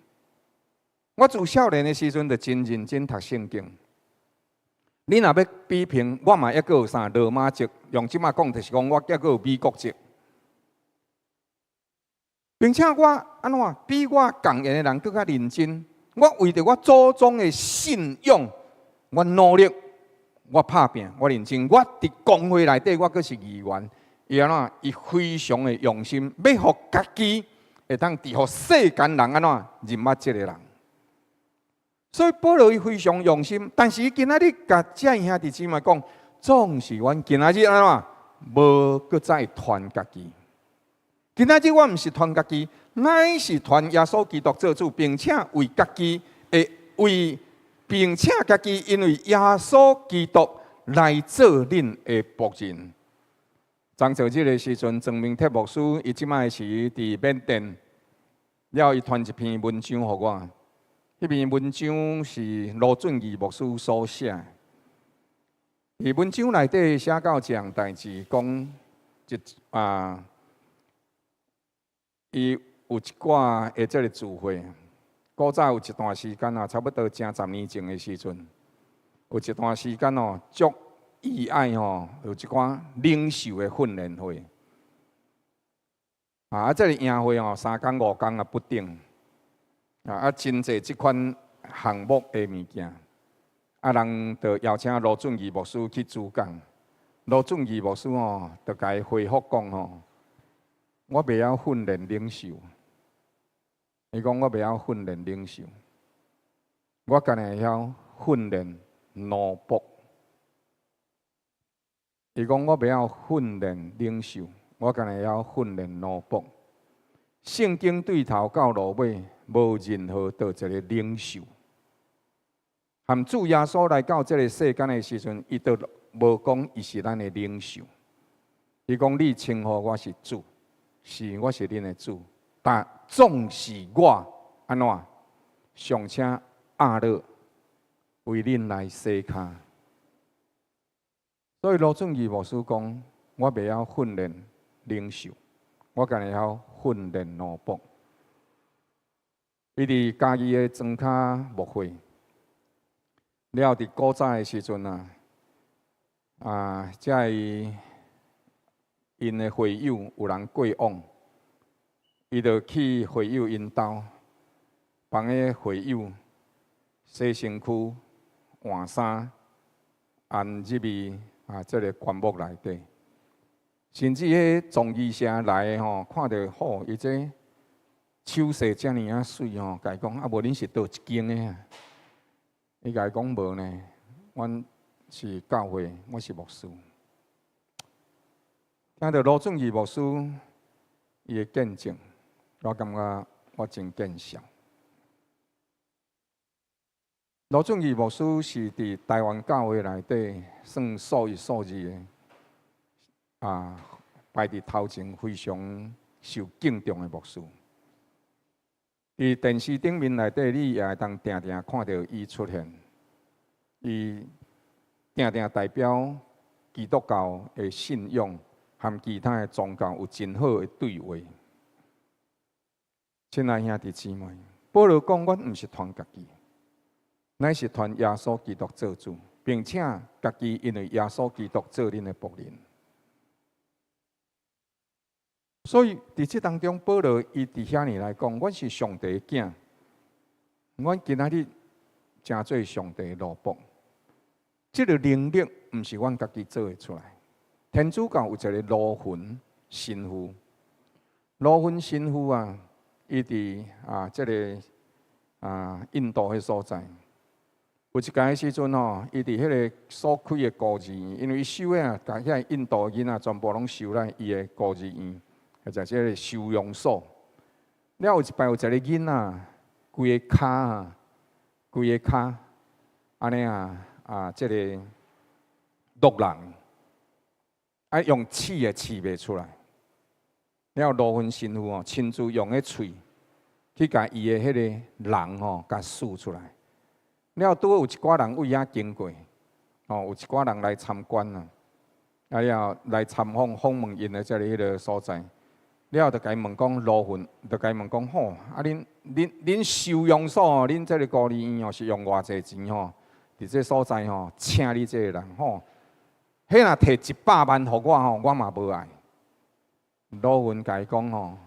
我自少年的時陣就真認真讀聖經。你若欲比拼，我嘛猶閣有啥羅馬籍？用這馬講，就是講我猶閣有美國籍。並且我按怎比我仝緣的人閣較認真？我為著我祖宗的信仰，我努力，我拍拚，我認真。我佇公會內底，我閣是議員。伊按怎？伊非常的用心，欲予家己會當佇予世間人按怎認捌這个人。所以保羅伊非常用心，但是伊今仔日共遮兄弟姊妹講，總是阮今仔日按怎無閣再傳家己。今仔日我毋是傳家己，乃是傳耶穌基督做主，並且為家己會為，並且家己因為耶穌基督來做恁的僕人。昨日的時陣，莊明鐵牧師伊這擺是佇緬甸，了後伊傳一篇文章予我。彼篇文章是盧俊義牧師所寫。佇文章內底寫到一項代誌，講一啊。伊有一寡的這个聚會，古早有一段時間啊，差不多成十年前的時陣，有一段時間哦，足意愛吼，有一寡領袖的訓練會。啊，這个營會哦，3工5工啊不等，啊，真濟這款項目的物件，啊，人就邀請盧俊義牧師去主講。羅俊義牧師吼，就共伊回覆講吼，我袂曉訓練領袖。伊講我袂曉訓練領袖，我干焦會曉訓練奴僕。伊講我袂曉訓練領袖，我干焦會曉訓練奴僕。聖經對頭到落尾，無任何佗一个領袖。含主耶穌來到這个世間的時陣，伊都無講伊是咱的領袖。伊講你稱呼我是主，是我是恁的主，但總是我按怎尚且壓落為恁來洗跤。所以羅俊義牧師講，我袂曉訓練領袖，我干焦會曉訓練奴僕。伊佇嘉義的莊跤牧會，了佇古早的時陣啊，遮𪜶的會友有人過往，伊就去會友𪜶兜，幫彼會友洗身軀、換衫，安入去這个棺木內底。甚至彼葬儀社來的吼，看著吼，伊這手勢遮爾仔媠吼，共伊講啊，無恁是佗一間的啊？伊共伊講無呢，阮是教會，我是牧師。聽著羅俊義牧師伊的見證，我感覺我真見笑。羅俊義牧師是佇台灣教會內底算數一數二的，排佇頭前非常受敬重的牧師。佇電視頂面內底，你也會當定定看著伊出現。伊定定代表基督教的信仰，和其他的宗教有真好的對話。親愛兄弟姊妹，保羅講，阮毋是傳家己，乃是傳耶穌基督做主，並且家己因為耶穌基督做恁的僕人。所以佇這當中，保羅伊佇遐爾來講，阮是上帝的囝，阮今仔日成做上帝的奴僕。這个能力毋是阮家己做會出來。天主教有一个盧雲神父，盧雲神父啊，伊佇這个印度彼所在，有一擺時陣吼，伊佇彼个所開的孤兒院，因為伊收的啊，共遐印度囡仔全部攏收來伊的孤兒院，或者這个收容所。了有一擺有一个囡仔，規个跤啊，規个跤，按呢啊，這个落人，用刺也刺袂出來。了盧雲神父哦，親自用彼喙去共伊的彼个癰吼，共挲出來。了拄好有一寡人為遐經過，哦，有一寡人來參觀啊，了來參訪訪問𪜶的這个彼个所在。了就共伊問講盧雲，就共伊問講吼，恁收容所，恁這个孤兒院哦，是用偌濟錢吼？佇這所在吼，請你這个人吼，彼若提100萬予我吼，我嘛無愛。盧雲共伊講吼，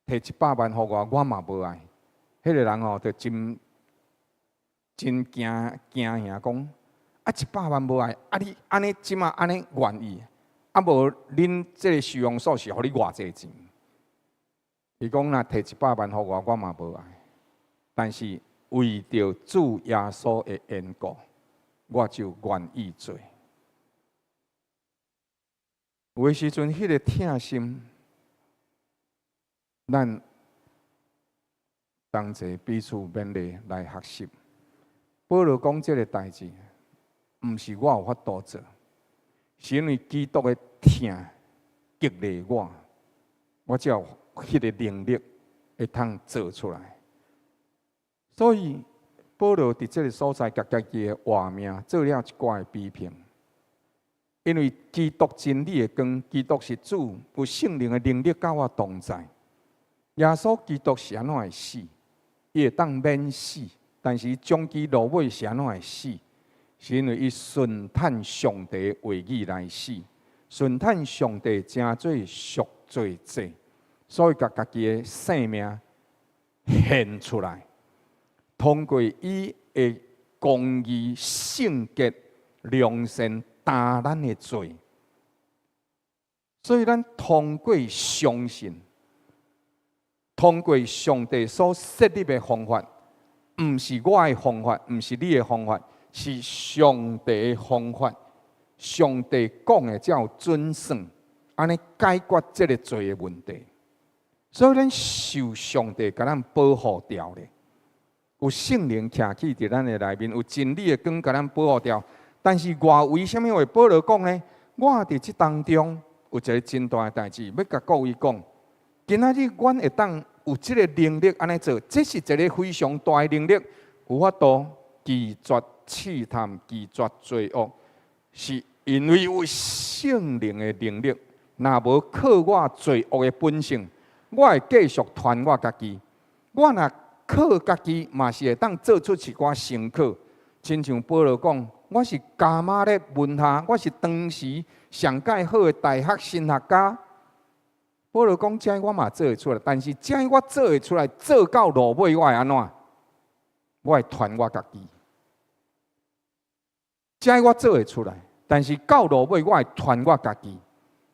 提100萬予我，我嘛無愛。彼个人吼就真真驚驚嚇講，100萬無愛，你按呢這馬按呢願意，無恁這个收容所是予你偌濟錢？伊講若提100萬予我，我嘛無愛。但是為著主耶穌的緣故，我就願意做。有的時陣，彼个疼心，咱同齊彼此勉勵來學習。保羅講這个代誌，毋是我有法度做，是因為基督的疼激勵我，我才有彼个能力會通做出來。所以保羅佇這个所在，共家己的活命做了一寡的比拼。因為基督真理的光，基督是主，有聖靈的能力佮我同在。耶穌基督是按怎會死？伊會當免死，但是終其落尾是按怎會死？是因為伊順趁上帝話語來死，順趁上帝成做贖罪祭，所以共家己的性命獻出來，通過伊的公義、聖潔、良善、擔咱的罪。所以咱通過相信，通過上帝所設立的方法，毋是我的方法，毋是你的方法，是上帝的方法。上帝講的才有準算，按呢解決這个罪的問題。所以咱受上帝共咱保護著咧，有聖靈徛起佇咱的內面，有真理的光共咱保護著。但是外圍啥物話？保羅講呢？我佇這當中有一个真大的代誌，欲共各位講。今仔日阮會當有這个能力按呢做，這是一个非常大的能力，有法度拒絕試探、拒絕罪惡，是因為有聖靈的能力。若無靠我罪惡的本性，我會繼續傳我家己。我若靠家己，嘛是會當做出一寡成果。親像保羅講，我是迦瑪列門下，我是當時上蓋好的大學神學家。保羅講，這我嘛做會出來，但是這我做會出來，做到落尾我會按怎？我會傳我家己。這我做會出來，但是到落尾我會傳我家己。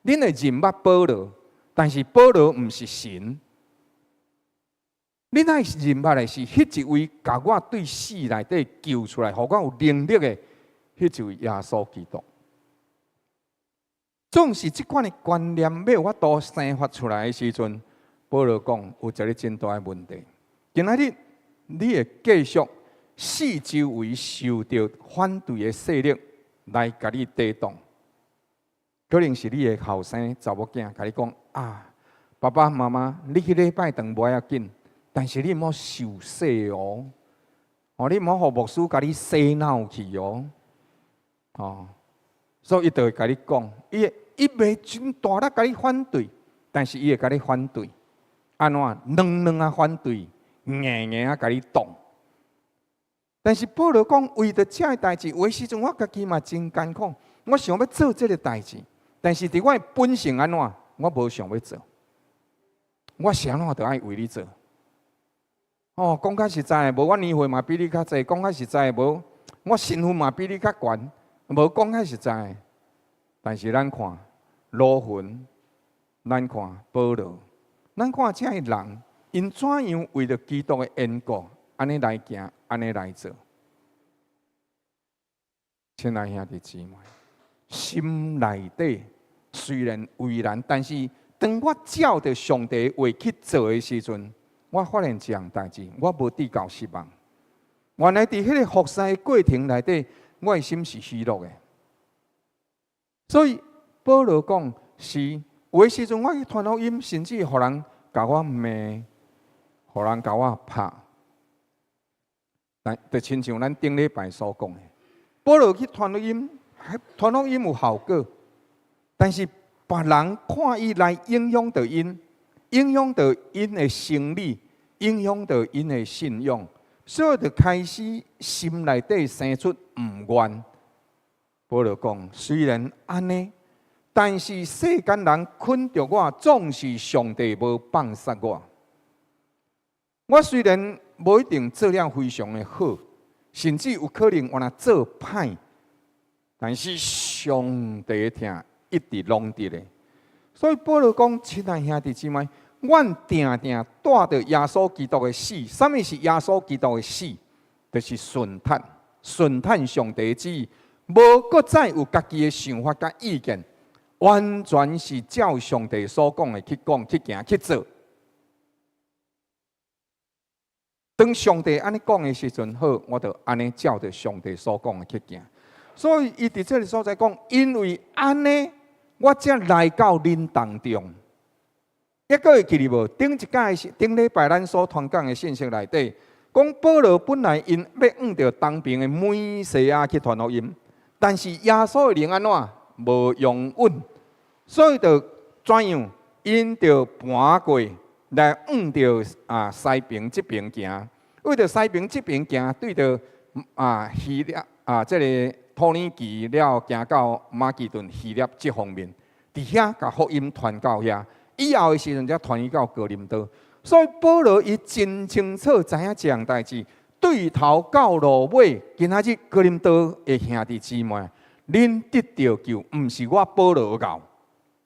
恁會認捌保羅，但是保羅毋是神。恁愛認捌的是彼一位共我對死內底救出來，予我有能力的彼一位耶穌基督。總是這款的觀念欲有法度生發出來的時陣，保羅講有一个真大的問題。今仔日你會繼續四周圍受著反對的勢力來共你抵擋，可能是你的後生查某囝共你講啊，爸爸媽媽，你去禮拜堂無要緊，但是你毋好受洗哦，哦，你毋好予牧師共你洗腦去哦，哦，所以伊就會共你講，伊袂真大力共你反對，但是伊會共你反對，按怎軟軟仔反對，硬硬仔共你擋。但是保羅講，為著這个代誌，有的時陣我家己嘛真艱苦，我想欲做這个代誌，但是佇我的本性按怎，我無想欲做，我啥怎都愛為你做。哦，講較實在，無我年歲嘛比你較濟，講較實在，無我身份嘛比你較懸，無講較實在。但是咱看羅雲，咱看保羅，咱看這个人，𪜶怎樣為著基督的緣故，按呢來行，按呢來做。親愛兄弟姊妹，心內底雖然為難，但是當我照著上帝的話去做的時陣，我發現一項代誌，我無致到失望。原來佇彼个服侍的過程內底，我的心是喜樂的。所以保羅講是有的時陣我去傳福音，甚至予人共我罵，予人共我拍。但就親像咱頂禮拜所講的，保羅去傳福音，傳福音有效果，但是別人看伊來影響著𪜶，影響著𪜶的生理，影響著𪜶的信仰，所以就開始心內底生出毋願。保羅講，雖然按呢，但是世間人捆著我，總是上帝無放殺我。我雖然無一定做了非常的好，甚至有可能原來做歹，但是上帝的疼一直攏佇咧。所以保羅講，親愛兄弟姊妹，阮定定帶著耶穌基督的死。啥物是耶穌基督的死？就是順服，順服上帝旨意，無閣再有家己的想法佮意見，完全是照上帝所講的去講、去行、去做。當上帝按呢講的時陣，好，我就按呢照著上帝所講的去行。所以，伊佇這个所在講，因為按呢，我才來到恁當中。猶閣會記得無？頂一擺是頂禮拜咱所傳講的信息內底，講保羅本來𪜶欲向著東爿的美西亞去傳福音，但是耶穌的靈按怎無容允，所以就怎樣？𪜶就盤過來向著西爿這爿行，為著西爿這爿行，對著希臘這个土耳其了，行到馬其頓希臘這方面，佇遐共福音傳到遐，以後的時陣才傳去到哥林多。所以保羅伊真清楚知影這項代誌，對頭到落尾，今仔日哥林多的兄弟姊妹，恁得著救，毋是我保羅𠢕，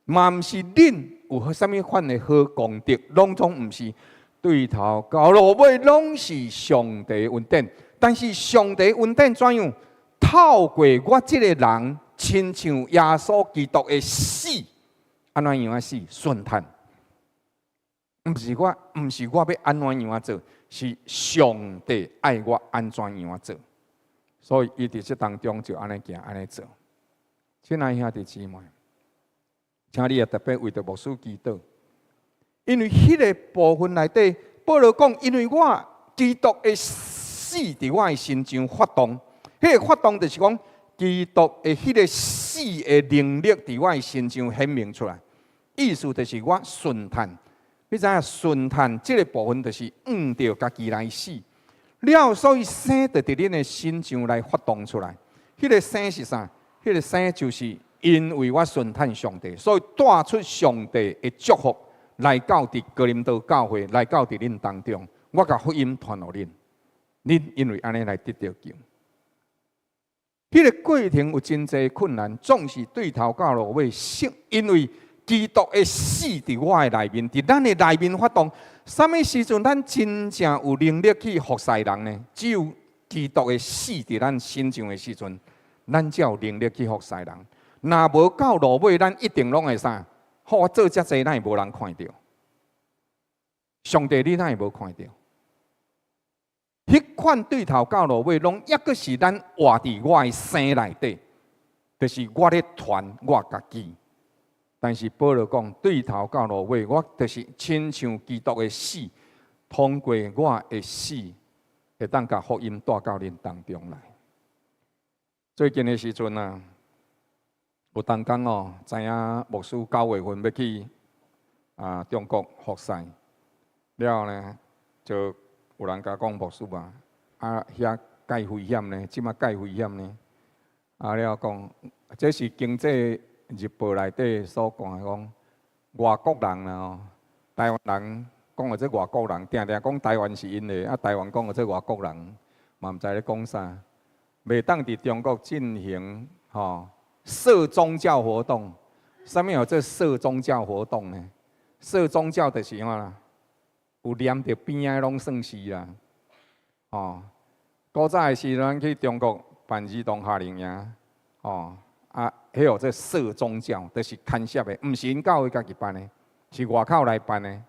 嘛毋是恁有啥物款的好功德，攏總毋是。對頭到落尾攏是上帝恩典。但是上帝恩典怎樣？透過我這个人，親像耶穌基督的死，按怎樣仔死？順嘆。毋是我，毋是我欲按怎樣仔做，是上帝愛我按怎樣仔做。所以伊佇這當中就按呢行，按呢做。親愛兄弟姊妹，請你也特別為著牧師祈禱，因為彼个部分內底，保羅講，因為我基督的死佇我的身上發動，彼个發動就是講基督的彼个死的能力佇我的身上顯明出來。意思就是我順嘆，你知影順嘆這个部分就是向著家己來死了，所以生就佇恁的身上來發動出來。彼个生是啥？彼个生就是因為我順嘆上帝，所以帶出上帝的祝福來到佇哥林多教會，來到佇恁當中，我共福音傳予恁，恁因為按呢來得著救。彼个過程有真濟困難，總是對頭到落尾，是因為基督的死佇我的內面，佇咱的內面發動。啥物時陣咱真正有能力去服侍人呢？只有基督的死佇咱身上的時陣，咱才有能力去服侍人。若無到落尾，咱一定攏會啥？好，我做遮濟，哪會無人看著？上帝，你哪會無看著？彼款對頭到落尾，攏抑閣是咱活佇我的生內底，就是我咧傳我家己。但是保羅講，對頭到落尾，我就是親像基督的死，通過我的死，會當共福音帶到恁當中來。最近的時陣啊，有同工哦，知影牧師9月份欲去中國服侍，了後呢，就有人共講牧師啊，遐蓋危險呢，這馬蓋危險呢。了講，這是經濟日報內底所講的，講外國人啦吼，台灣人講的這外國人，定定講台灣是𪜶的，台灣講的這外國人，嘛毋知咧講啥，袂當佇中國進行吼涉宗教活動。啥物叫做涉宗教活動呢？涉宗教就是啥啦？有黏著邊仔攏算是啦，吼。古早的時陣，去中國辦兒童夏令營，吼，彼號做涉宗教，就是牽涉的，毋是𪜶教會家己辦的，是外口來辦的。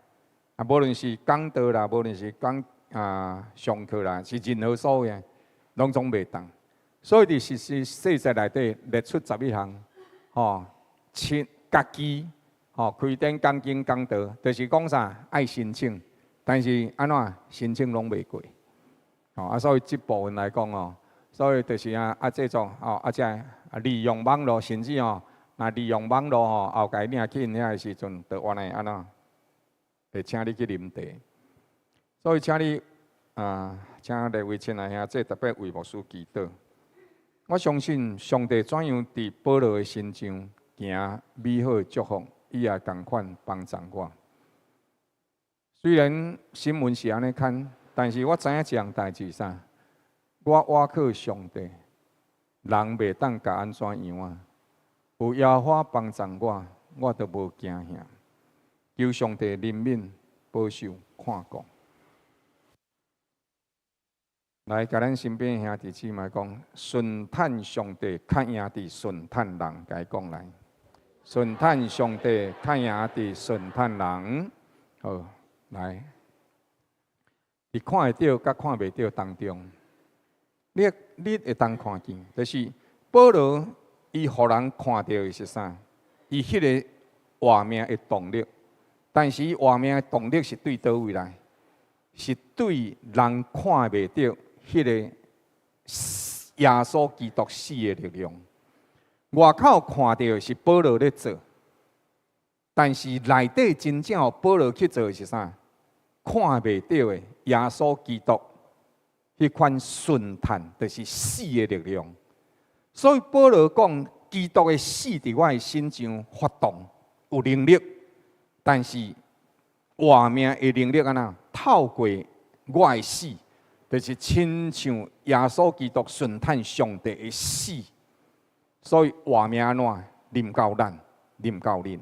無論是講道啦，無論是講上課啦，是任何所謂，攏總袂當。所以佇實施細則內底列出11項，吼，親家己吼開展講經講道，就是講啥愛申請，但是按怎申請攏袂過，吼所以這部分來講哦，所以就是這種吼這利用網路，甚至吼，若利用網路吼，後蓋領去𪜶遐的時陣，就原來按怎會請你去啉茶。所以請你請列位親愛兄弟特別為牧師祈禱。我相信上帝怎樣佇保羅的身上行美好的祝福，伊也仝款幫助我。雖然新聞是按呢刊，但是我知影一項代誌啥，我倚靠上帝，人袂當共按怎樣啊？有耶和華幫助我，我就無驚嚇。求上帝憐憫、保守、看顧。來，共咱身邊兄弟姊妹講，順嘆上帝，較贏佇順嘆人，共伊講來。順嘆上帝，較贏佇順嘆人。好，來，佇看會著佮看袂著當中，你會當看見，就是保羅伊予人看著的是啥？伊彼个活命的動力，但是伊活命的動力是對佗位來？是對人看袂著彼个耶穌基督死的力量。外口看著的是保羅咧做，但是內底真正予保羅去做的是啥？看袂著的耶穌基督彼款順嘆，就是死的力量。所以保羅講，基督的死佇我的身上發動有能力，但是活命的能力按怎？透過我的死，就是親像耶穌基督順嘆上帝的死。所以活命按怎臨到咱，臨到恁。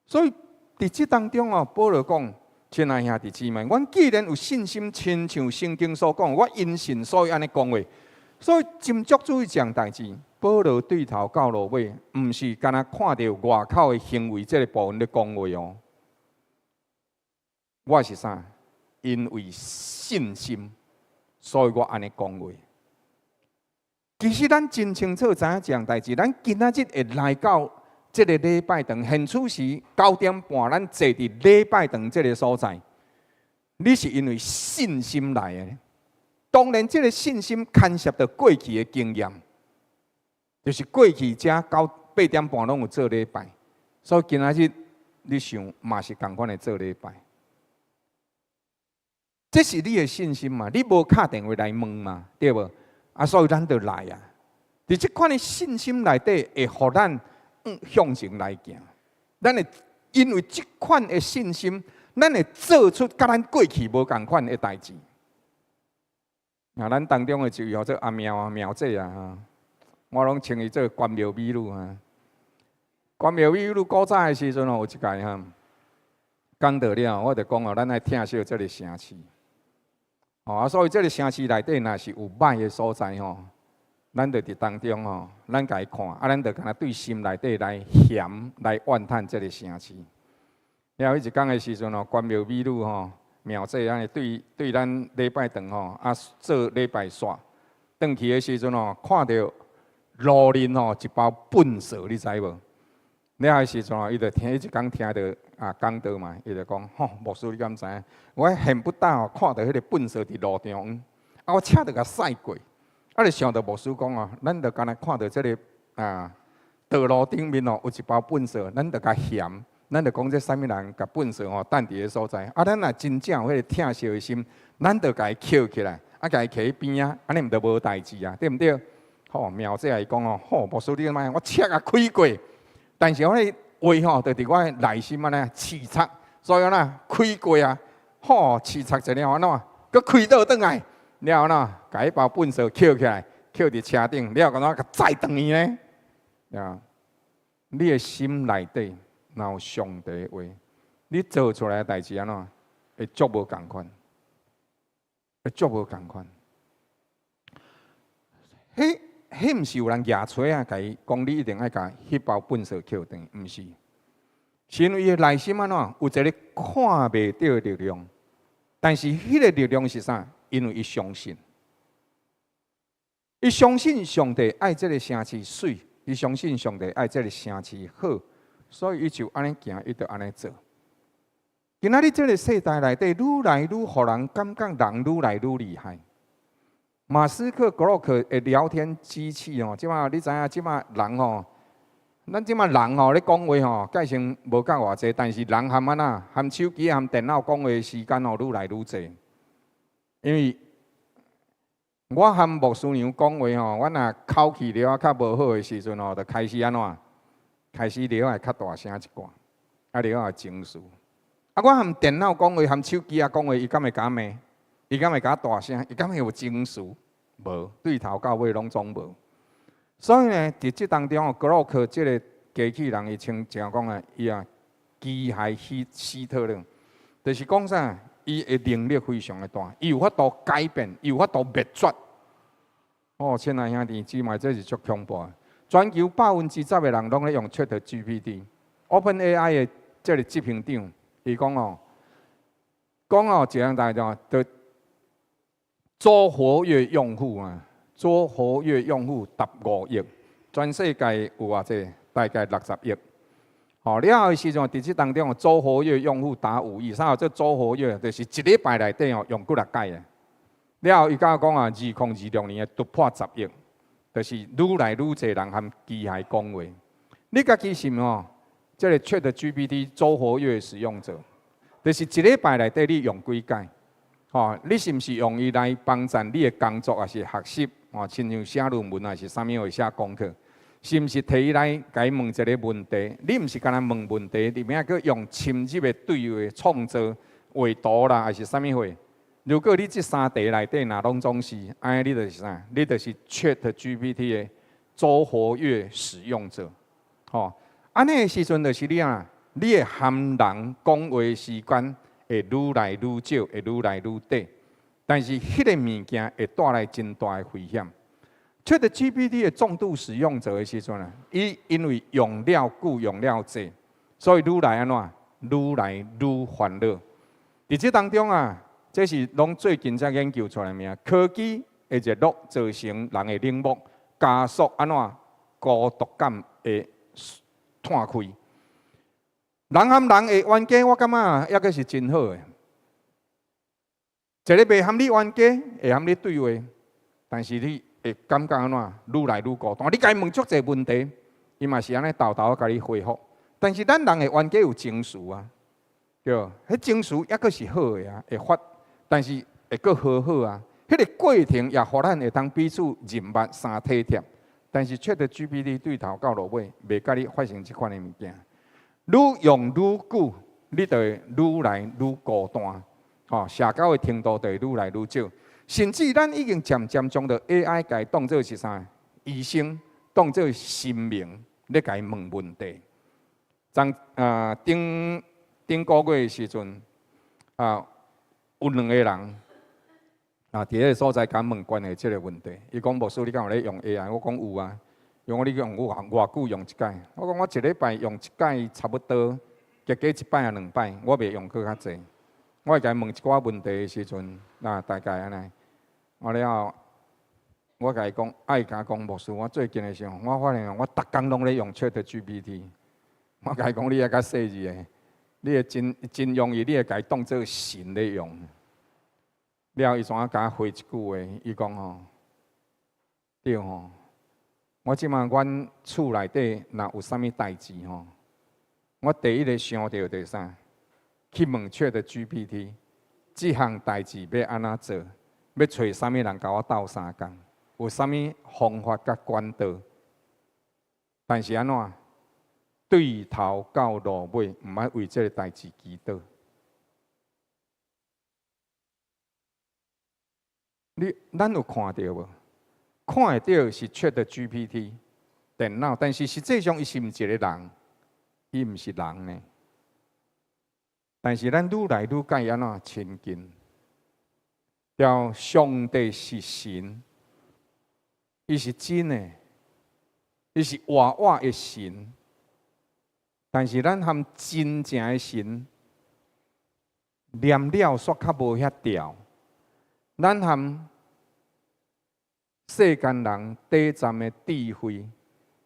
所以佇這當中哦，保羅講：親愛兄弟姊妹，阮既然有信心，親像聖經所講，我因信所以按呢講話。所以斟酌注意一項代誌，保羅對頭到落尾，毋是干焦看著外口的行為這个部分咧講話哦。我是啥？因為信心，所以我按呢講話。其實咱真清楚知影一項代誌，咱今仔日會來到這个禮拜堂，現此時9點半，咱坐佇禮拜堂這个所在，你是因為信心來的。當然，這个信心牽涉著過去的經驗，就是過去遮到8點半攏有做禮拜，所以今仔日你想嘛是仝款的做禮拜。這是你的信心嘛？你無敲電話來問嘛？對無？啊，所以咱就來啊！佇這款的信心內底，會予咱向前來行。咱會因為這款的信心，咱會做出佮咱過去無仝款的代誌。啊，咱當中的一位號做阿妙啊，妙姐啊，我攏稱伊做關廟美女啊。關廟美女古早的時陣哦，有一擺哈，講到了，我就講哦，咱愛疼惜這个城市。哦啊，所以這个城市內底若是有䆀的所在吼，咱就佇當中吼，咱共伊看，啊，咱就敢若對心內底來嫌來怨嘆這个城市。了彼一工的時陣吼，關廟美女吼，妙姐按呢對對咱禮拜堂吼，啊做禮拜煞，轉去的時陣吼，看著路面吼一包糞埽，你知無？了彼時陣吼，伊就聽，彼一工聽著啊講道嘛，伊就講吼，牧師你敢知影？我恨不得吼看著彼个糞埽佇路中央，啊我車就共駛過，啊就想著牧師講哦，咱就干焦看著這个啊道路頂面哦有一包糞埽，咱就共嫌，咱就講這啥物人共糞埽吼擲佇个所在，啊咱若真正有彼个疼惜的心，咱就共伊抾起來，啊共伊徛佇邊仔，按呢毋就無代誌啊，對毋對？吼，妙姐伊講哦，吼，牧師你莫，我車共開過。但是我彼話吼，就佇我內心按呢刺插，所以按怎開過啊，吼刺插一下按怎，閣開倒轉來，了按怎，共彼包糞埽抾起來，抾佇車頂，了按怎共載轉去呢？啊，你的心內底若有上帝的話，你做出來的代誌按怎，會足無仝款，會足無仝款。彼彼毋是有人舉錘仔，共伊講你一定愛共彼包糞埽抾轉去，毋是，是因為伊的內心按怎有一个看袂著的力量，但是彼个力量是啥？因為伊相信，伊相信上帝愛這个城市媠，伊相信上帝愛這个城市好，所以伊就按呢行，伊就按呢做。今仔日這个世代內底，愈來愈予人感覺人愈來愈厲害。馬斯克、Grok 的聊天機器哦，這馬你知影？這馬人吼，咱這馬人吼咧講話吼，改成無夠偌濟，但是人含按怎，含手機含電腦講話的時間吼，愈來愈濟。因為我含牧師娘講話吼，我若口氣了較無好的時陣吼，就開始按怎？開始了會較大聲一寡，啊了會情緒。啊，我含電腦講話，含手機仔講話，伊敢會共我罵？伊敢會共我大聲？伊敢會有情緒？無，對頭到尾攏總無。所以呢，佇這當中，Grok 這个機器人，伊稱怎講啊？伊啊，機械希特勒，就是講啥？伊的能力非常的大，伊有法度改變，伊有法度滅絕。哦，親愛兄弟姊妹，這是足恐怖的。全球10%的人攏咧用 ChatGPT，OpenAI 的這个執行長，伊講哦，講哦，一樣代誌，就周活躍用戶啊，周活躍用戶達5億，全世界有偌濟？大概60億。吼，了後的時陣，佇這當中，周活躍用戶達5億，啥叫做周活躍？就是一禮拜內底哦，用幾若擺的。了後，伊敢講啊，2026年會突破10億，就是愈來愈濟人含機械講話。你家己是毋吼？這个 ChatGPT 周活躍使用者，就是一禮拜內底你用幾擺？吼，你是毋是用伊來幫助你的工作，抑是學習？吼，親像寫論文，抑是啥物話寫功課？是毋是提伊來共伊問一个問題？你毋是干焦問問題，裡面閣用深入的對話創造畫圖啦，抑是啥物貨？如果你這三題內底若攏總是，按呢你就是啥？你就是 ChatGPT 的周活躍使用者。吼，按呢的時陣就是你啊，你會和人講話時間會愈來愈少，會愈來愈短。但是彼个物件會帶來真大的危險。ChatGPT 的重度使用者的時陣啊，伊因為用了久、用了濟，所以愈來按怎？愈來愈煩惱。佇這當中啊，這是攏最近才研究出來物，科技的熱絡造成人的冷漠，加速按怎孤獨感的湠開。人和人的冤家，我感覺猶閣是真好的。一个袂和你冤家，會和你對話，但是你會感覺按怎？愈來愈孤單。你共伊問足濟問題，伊嘛是按呢沓沓共你回覆。但是咱人的冤家有情緒啊，對，彼情緒猶閣是好的啊，會發，但是會閣和好啊。彼個過程也予咱會當彼此認捌相體貼。但是 ChatGPT 對頭到落尾，袂共你發生這款的物件。愈用愈久，你就會愈來愈孤單。吼，社交的程度就會愈來愈少，甚至咱已經漸漸將著 AI 共伊當做是啥？醫生當做神明咧，共伊問問題。昨啊頂頂個月的時陣啊，有兩個人啊，佇彼个所在共問關於這个問題。伊講牧師，你敢有咧用 AI？我講有啊，伊講你用偌偌久用一擺？我講我一禮拜用一擺差不多，加加一擺啊兩擺，我袂用閣較濟。我會共伊問一寡問題的時陣，那大概按呢，我了後，我共伊講，愛共講牧師，我最近的時候，我發現我逐工攏咧用 ChatGPT。我共伊講，你愛較細膩的，你會真真容易，你會共伊當做神咧用。了後伊怎共我回一句話？伊講吼，對吼，我這馬阮厝內底若有啥物代誌吼，我第一个想著就是啥？去問 ChatGPT，這項代誌欲按怎做？欲揣啥物人共我鬥相共？有啥物方法佮管道？但是按怎？對頭到落尾，毋捌為這个代誌祈禱。你咱有看著無？看會著是 ChatGPT 電腦，但是實際上伊是毋是一个人？伊毋是人呢。但是咱愈來愈共伊按怎親近？了上帝是神，伊是真的，伊是活活的神。但是咱和真正的神黏了，煞較無遐牢。咱和世間人短暫的智慧，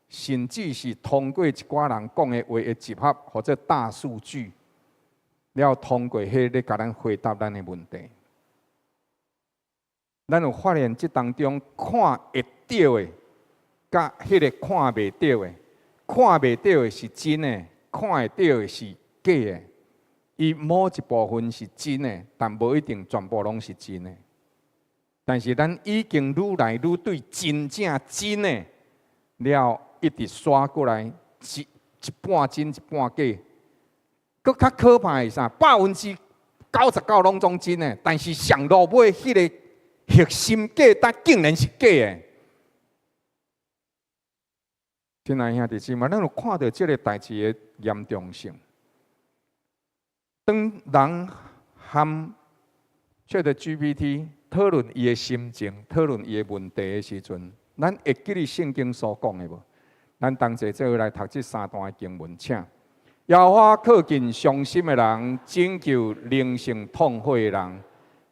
甚至是通過一寡人講的話的集合，或者大數據，了通過彼咧共咱回答咱的問題。咱有發現這當中看會著的，佮彼个看袂著的，看袂著的是真的，看會著的是假的。伊某一部分是真的，但無一定全部攏是真的。但是咱已經愈來愈對真正真的，了一直刷過來一一半真一半假。閣較可怕的是啥？99%攏總真的，但是上落尾彼个核心價值竟然是假的。親愛兄弟姊妹，咱有看著這个代誌的嚴重性。當人和 ChatGPT 討論伊的心情、討論伊的問題的時陣，咱會記得聖經所講的無？咱同齊做伙來讀這三段的經文，請。耶和華靠近傷心的人，拯救靈性痛悔的人。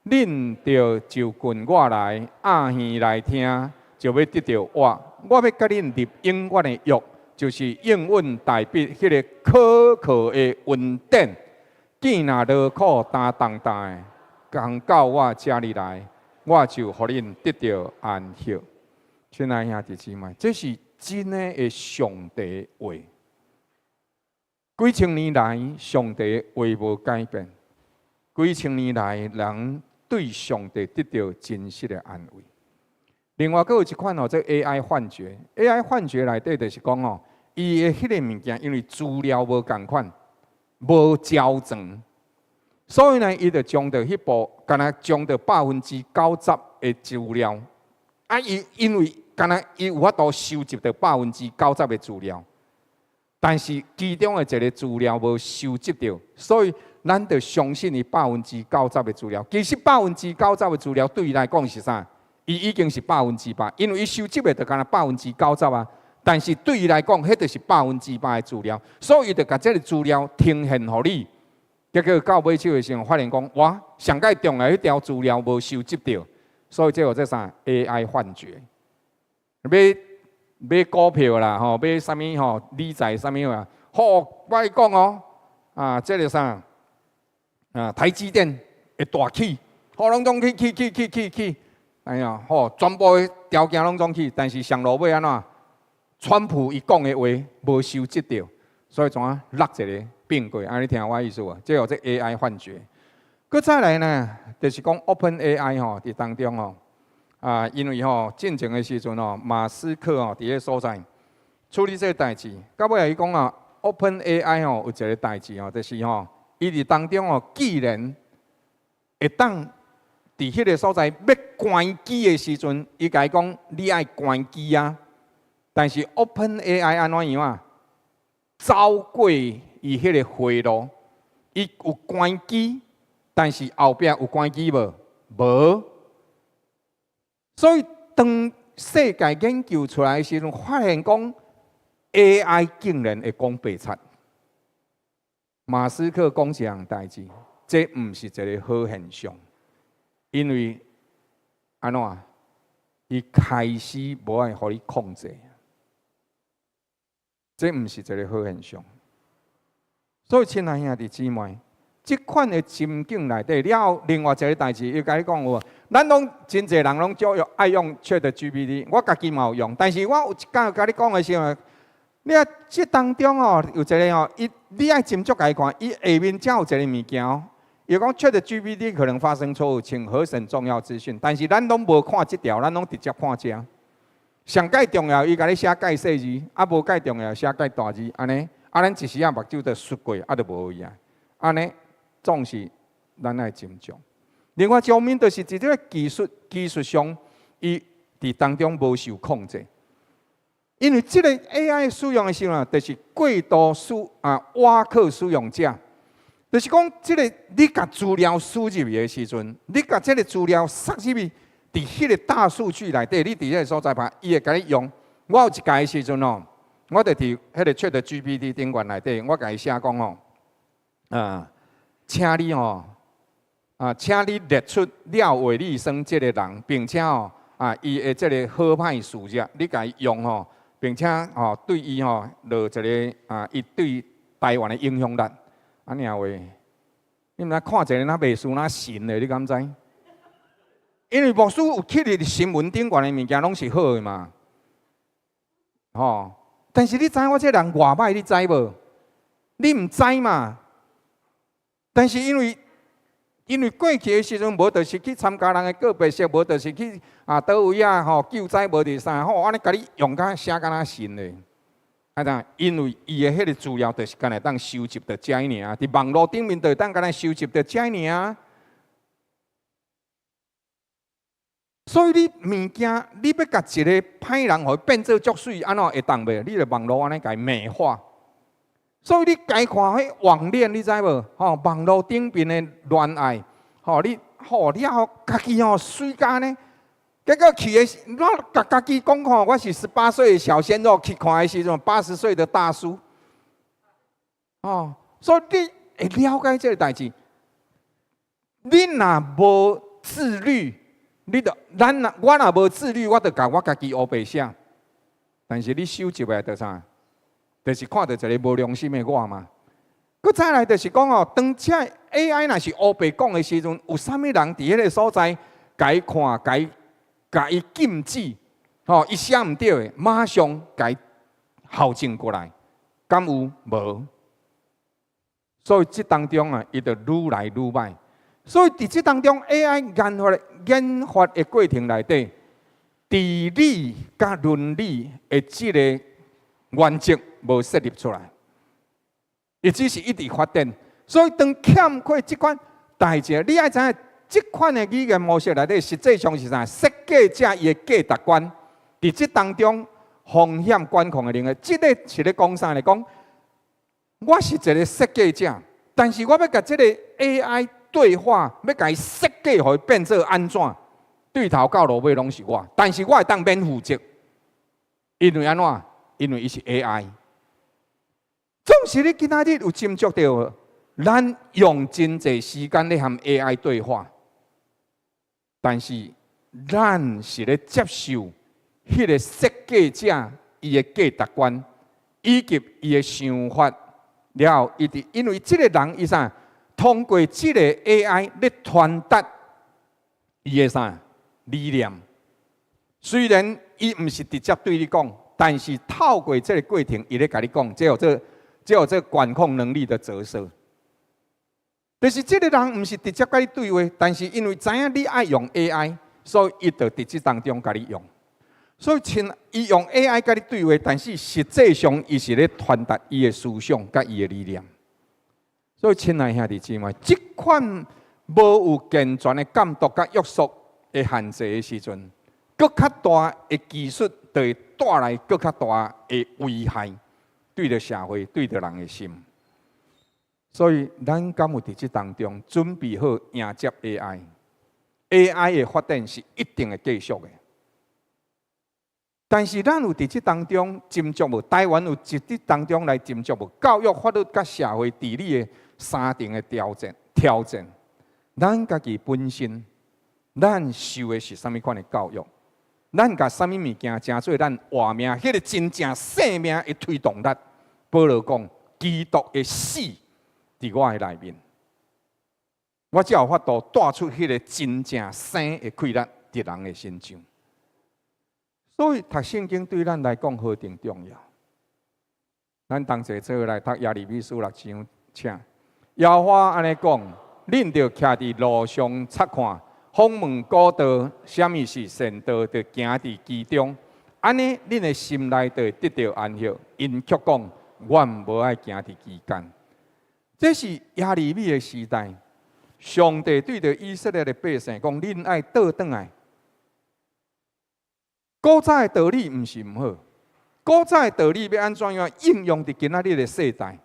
恁著就近我來，掩耳來聽，就欲得著活。我欲佮恁立永遠的約，就是應允大衛彼个可靠的恩典。見若勞苦擔重擔的，共到我遮裡來，我就予恁得著安息。親愛兄弟姊妹，這是真的的上帝話。幾千年來，上帝話無改變。幾千年來，人對上帝得著真實的安慰。另外，閣有一款吼，這 AI 幻覺。AI 幻覺內底就是講吼，伊的彼个物件，因為資料無仝款，無交層，所以呢，伊就將著彼部，敢若將著90%的資料，啊，伊因為敢若伊有法度收集著90%的資料，但是其中的一个資料無收集著，所以咱就相信伊百分之九十的資料。其實百分之九十的資料對伊來講是啥？伊已經是百分之百，因為伊收集的就敢若百分之九十啊。但是對伊來講，彼就是百分之百的資料，所以伊就共這个資料呈現予你。結果到尾手的時陣，發現講哇，上蓋重要彼條資料無收集著，所以這叫做啥？AI 幻覺。買買股票啦，吼，買啥物吼，理財啥物啊？好，我共你講哦，啊，這个啥？啊，台積電會大起，好，攏總起起起起起起，哎呀，吼，全部的條件攏總起，但是上落尾按怎？川普伊講的話無收集著，所以怎啊落一个變過？按呢聽我意思無？這叫做 AI 幻覺。閣再來呢，就是講 Open AI 吼，佇當中吼，啊，因為吼進前的時陣吼，馬斯克吼佇彼所在處理這个代誌，到尾仔伊講啊，Open AI 吼有一个代誌吼，就是吼，伊佇當中吼，既然會當佇彼个所在欲關機的時陣，伊共伊講你愛關機啊。但是 Open AI 按怎樣啊？走過伊彼个回路，伊有關機，但是後壁有關機無？無。所以當世界研究出來的時陣，發現講 AI 竟然會講白賊。馬斯克講一項代誌，這毋是一个好現象，因為按怎？伊開始無愛予你控制。這毋是一个好現象，所以親愛兄弟姊妹，這款的情境內底了，另外一个代誌，伊共你講有無？咱攏真濟人攏足用愛用 ChatGPT，我家己嘛有用，但是我有一工共你講的時候，你啊，這當中哦，有一个哦，伊你愛斟酌共伊看，伊下面才有一个物件哦。伊講 ChatGPT 可能發生錯誤，請核審重要資訊，但是咱攏無看這條，咱攏直接看這。上蓋重要，伊共你寫蓋細字，啊無蓋重要寫蓋大字，按呢，啊咱一時仔目睭就睏過，啊就無去啊。按呢，總是咱愛斟酌。另外一方面，就是佇這个技術上，伊佇當中無受控制，因為這个 AI 使用的時陣，就是過度使啊挖客使用者，就是講這个你共資料輸入去的時陣，你共這个資料塞入去。佇彼个大數據內底，你佇彼个所在吧，伊會共你用。我有一擺的時陣哦，我就佇彼个 ChatGPT 頂懸內底，我共伊寫講哦，啊，請你哦，啊，請你列出廖偉立生這个人，並且哦，啊，伊的這个好歹事跡，你共伊用吼，並且吼對伊吼落一个啊，伊對台灣的影響力。按呢話，你毋知看一个若袂輸若神的，你敢知？因為牧師有去佇新聞頂懸的物件，攏是好的嘛，吼！但是你知我這人偌歹，你知無？你毋知嘛？但是因為過去的時陣，無就是去參加人的告別式，無就是去啊佗位啊吼救災，無佇啥吼，按呢共你用甲寫敢若神的。啊，但因為伊的彼个資料就是敢若當收集著遮爾爾，佇網路頂面就會當敢若收集著遮爾爾。所以你物件，你欲共一个歹人，予伊變做足媠，按怎會當袂？你著網路按呢共伊美化。所以你該看彼網戀，你知無？吼，網路頂面的戀愛，吼你吼了後，家己吼媠甲呢？結果去的時，我共家己講吼，我是18歲的小鮮肉去看的時陣，80歲的大叔。哦，所以你會了解這个代誌。你若無自律，你就咱若我若無自律，我就共我家己烏白寫。但是你收集的就啥？就是看著一个無良心的我嘛。閣再來就是講哦，當這 AI 若是烏白講的時陣，有啥物人佇彼个所在共伊看，共伊共伊禁止，吼，伊寫毋對的，馬上共伊校正過來，敢有無？所以這當中啊，伊就愈來愈歹。所以佇這當中，AI 研發的過程內底，治理佮倫理的這个原則無設立出來，伊只是一直發展。所以當欠缺這款代誌，你愛知影這款的語言模式內底，實際上是啥？設計者伊的價值觀，佇這當中風險管控的能力，這个是咧講啥呢？講我是一个設計者，但是我欲共這个 AI 對話，欲共伊設計，予伊變做按怎？對頭到落尾攏是我，但是我會當免負責，因為按怎？因為伊是 AI。總是你今仔日有斟酌著，咱用真濟時間咧和 AI 對話，但是咱是咧接受彼个設計者伊的價值觀，以及伊的想法，了後伊佇因為這个人伊啥，通過這个 AI 咧傳達伊的啥理念。雖然伊毋是直接對你講，但是透過這个過程，伊咧共你講，這叫做管控能力的折射。就是這个人毋是直接共你對話，但是因為知影你愛用 AI，所以伊就佇這當中共你用。所以親，伊用 AI 共你對話，但是實際上伊是咧傳達伊的思想佮伊的理念。所以親愛兄弟姊妹，這款無有健全的監督佮約束的限制的時陣，閣較大的技術就會帶來閣較大的危害，對著社會，對著人的心。所以，咱敢有佇這當中準備好迎接 AI？AI 的發展是一定會繼續的。但是，咱有佇這當中斟酌無？台灣有佇這當中來斟酌無？教育、法律佮社會治理的三重的挑戰。挑戰，咱家己本身，咱受的是啥物款的教育？咱共啥物物件成做咱活命？彼个真正生命的推動力。保羅講，基督的死佇我的內面，我才有法度帶出彼个真正生的氣力佇人的身上。所以讀聖經對咱來講何等重要。咱同齊做伙來讀耶利米書六章，請耶和華按呢講：恁著徛佇路上察看，訪問古道，啥物是善道，著行佇其中。按呢，恁的心內就會得著安息。𪜶卻講：阮無愛行佇其間。這是耶利米的時代，上帝對著以色列的百姓講：恁愛倒轉來。古早的道理毋是毋好，古早的道理欲按怎樣應用佇今仔日的世代，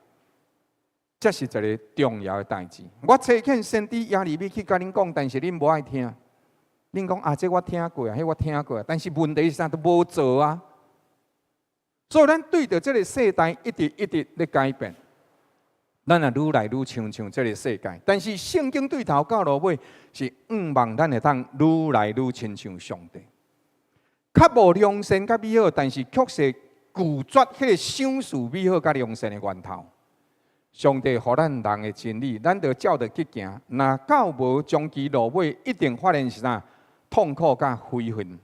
這是一个重要的代誌。我差遣先知耶利米去共恁講，但是恁無愛聽。恁講啊，這我聽過啊，彼我聽過啊，但是問題是啥都無做啊。所以咱對著這个世代一直一直咧改變，咱也愈來愈親像這个世界。但是聖經對頭到落尾是向望咱會當愈來愈親像上帝。較無良善佮美好，但是卻是拒絕彼个賞賜美好佮良善的源頭。上帝予咱人的真理，咱著照著去行。若到無終其落尾，一定發現是啥痛苦佮悔恨。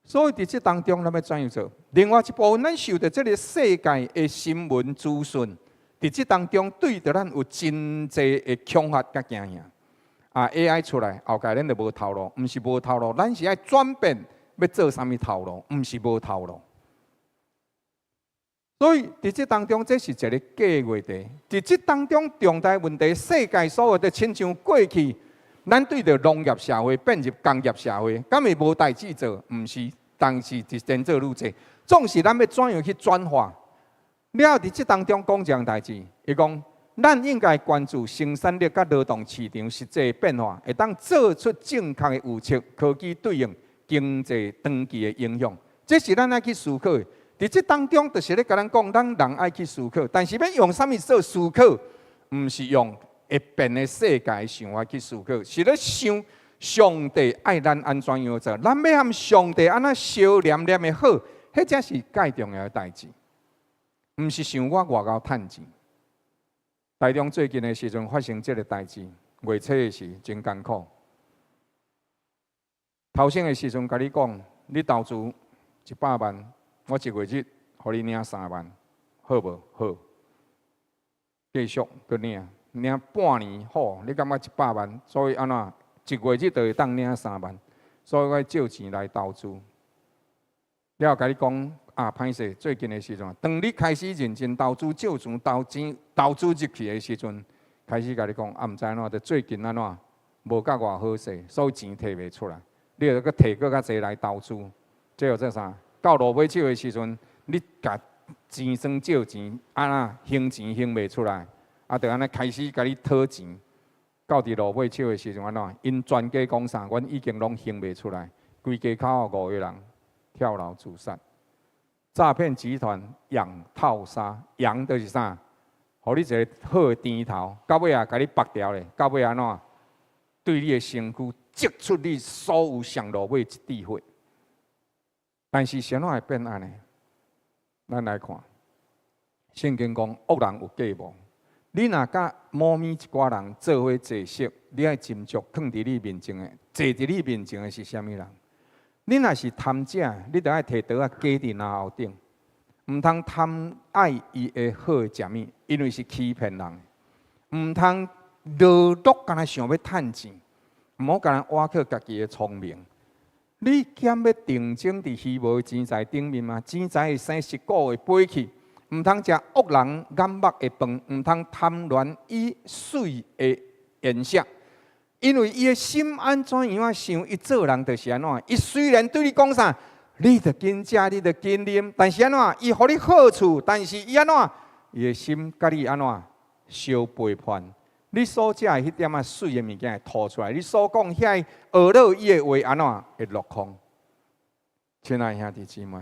所以佇這當中，咱欲怎樣做？另外一部分，咱受著這个世界的新聞資訊，佇這當中對著咱有真濟的恐嚇佮驚嚇。啊，AI 出來後蓋咱就無頭路，毋是無頭路，咱是愛轉變。欲做啥物頭路？毋是無頭路。所以佇這當中，這是一个假話題。佇這當中，重大問題，世界所有的親像過去，咱對著農業社會變入工業社會，敢會無代誌做？毋是，但是是變做愈濟。總是咱欲怎樣去轉化？了後佇這當中講一項代誌，伊講咱應該關注生產力佮勞動市場實際變化，會當做出正確的預測，科技對應經濟長期的影響，這是咱愛去思考的。佇這當中，就是咧共咱講，咱人愛去思考，但是欲用啥物做思考？毋是用會變的世界的想法去思考，是咧想上帝愛咱按怎樣做？咱欲和上帝按怎相連連的好，彼才是蓋重要的代誌。毋是想我偌𠢕趁錢。台中最近的時陣發生這个代誌，月初的時真艱苦。頭先的時陣，共你講，你投資100萬，我一月日予你領3萬，好無？好。繼續閣領，領半年好，你感覺一百萬，所以按怎一月日就會當領三萬，所以我借錢來投資。了後共你講啊，歹勢，最近的時陣，當你開始認真投資，借錢投錢投資入去的時陣，開始共你講啊，毋知按怎，就最近按怎無佮偌好勢，所以錢提袂出來。你著閣提閣較濟來投資，這叫做啥？到落尾手的時陣，你共錢莊借錢，啊若還錢還袂出來，啊，就按呢開始共你討錢。到佇落尾手的時陣，按怎？𪜶全家講啥？阮已經攏還袂出來，規家口五個人跳樓自殺。詐騙集團養套殺，養就是啥？予你一个好的甜頭，到尾啊，共你縛牢咧，到尾按怎？對你的身軀擠出你所有上落尾一滴血。但是啥怎會變按呢？咱來看，聖經講惡人有計謀。你若佮某物一寡人做伙坐席，你愛斟酌囥佇你面前的，坐佇你面前的是啥物人？你若是貪食，你著愛提刀仔架佇嚨喉頂，毋通貪愛伊的好的食物，因為是欺騙人。毋通勞碌，干焦想欲趁錢，毋好干焦倚靠家己的聰明。你敢欲定睛佇虛無的錢財頂面嗎？錢財會生蝕骨會飛去，毋通食惡人眼目的飯，毋通貪戀伊媠的筵席。因為伊的心按怎樣仔想，伊做人就是按怎。伊雖然對你講啥，你著緊食，你著緊啉，但是按怎？伊予你好處，但是伊按怎？伊的心佮你按怎相背叛？你所食的彼點仔媠的物件會吐出來，你所講遐個呵咾伊的話按怎會落空？親愛兄弟姊妹，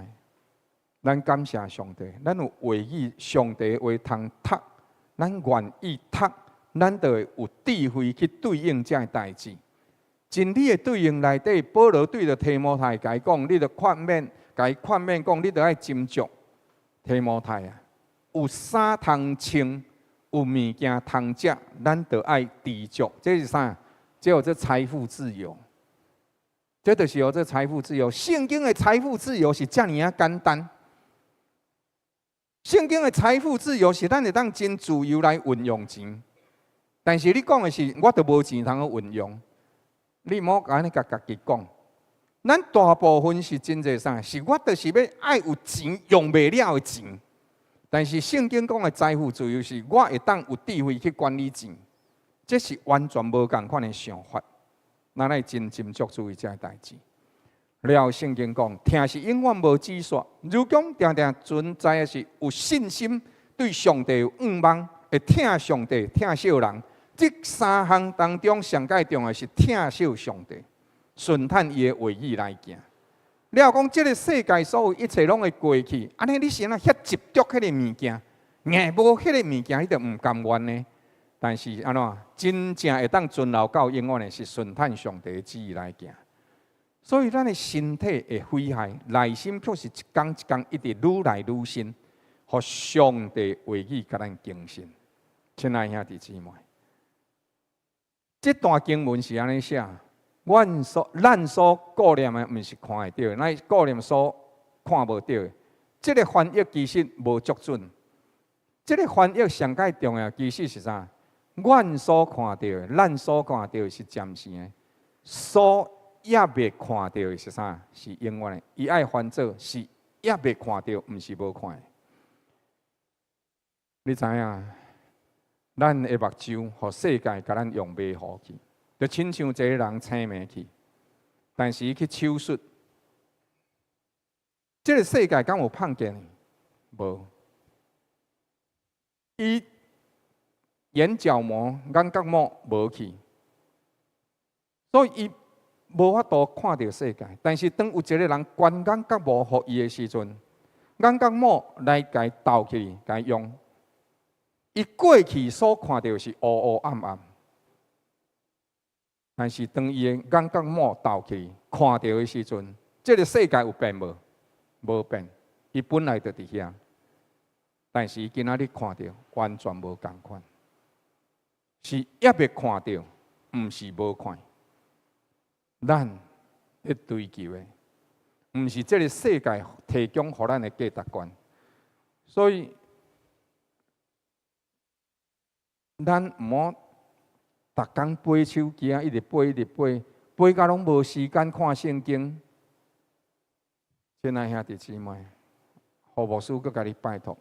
咱感謝上帝，咱有話語，上帝的話通讀，咱願意讀，咱就會有智慧去對應這个代誌。真理的對應內底，保羅對著提摩太共伊講，你著勸勉，共伊勸勉講，你著愛斟酌提摩太啊，有衫通穿，有物件通食，咱著愛知足。這是啥？這叫做財富自由。這就是叫做財富自由。聖經的財富自由是遮爾仔簡單。聖經的財富自由是咱會當真自由來運用錢。但是你講的是，我著無錢通去運用。你毋好按呢共家己講。咱大部分是真濟啥？是我就是欲愛有錢用袂了的錢。但是聖經講的財富自由是，我會當有智慧去管理錢，這是完全無仝款的想法。咱愛真斟酌注意這个代誌。了後聖經講，疼是永遠無止煞。如今定定存在的是有信心，對上帝有向望，會疼上帝、疼惜人。這三項當中，上蓋重要是疼惜上帝，順趁伊的話語來行。了後講，這个世界所有一切攏會過去，按呢你是按怎遐執著彼个物件？硬無彼个物件，你就毋甘願呢？但是按怎真正會當存留到永遠的，是順趁上帝的旨意來行。所以，咱的身體會毀壞，內心卻是一工一工一直愈來愈新，予上帝話語共咱更新。親愛兄弟姊妹，這段經文是按呢寫：阮所咱所顧念的，毋是看會著的，咱顧念所看無著的。這个翻譯其實無足準。這个翻譯上蓋重要，其實是啥？阮所看著的，咱所看著的是暫時的，所猶未看著的是啥？是永遠的。伊愛翻做是猶未看著，毋是無看的。你知影？咱的目睭，予世界共咱用迷糊去，就親像一个人青盲去，但是伊去手術，這个世界敢有碰見？無。伊眼角膜、眼角膜無去，所以伊無法度看著世界。但是當有一个人捐眼角膜予伊的時陣，眼角膜來共伊鬥去，共伊用。伊過去所看著是烏烏暗暗，但是當伊的眼角膜鬥去看著的時陣，這个世界有變無？無變，伊本來就佇遐。但是伊今仔日看著完全無仝款，是猶未看著，毋是無看。咱咧追求的，毋是這个世界提供予咱的價值觀，所以。咱毋好逐工背手機啊，一直背一直背，背甲攏無時間看聖經。親愛兄弟姊妹，何牧師閣共你拜託，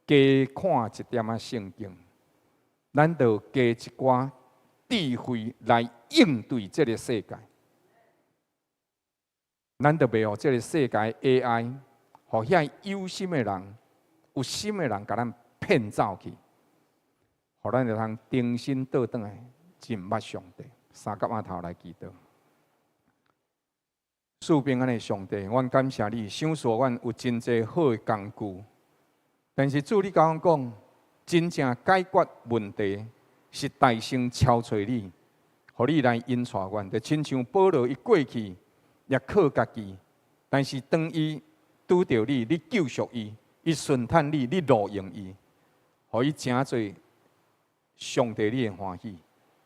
加看一點仔聖經，咱就加一寡智慧來應對這个世界。咱就袂予這个世界 AI，予遐有心的人、有心的人共咱騙走去，予咱會通重新倒轉來認捌上帝。三角碼頭來祈禱。賜平安的上帝，阮感謝你，賞賜阮有真濟好的工具。但是主，你共阮講，真正解決問題是大聲敲揣你，予你來引帶阮。就親像保羅伊過去也靠家己，但是當伊拄著你，你救贖伊，伊順趁你，你路用伊，予伊成做上帝你的歡喜，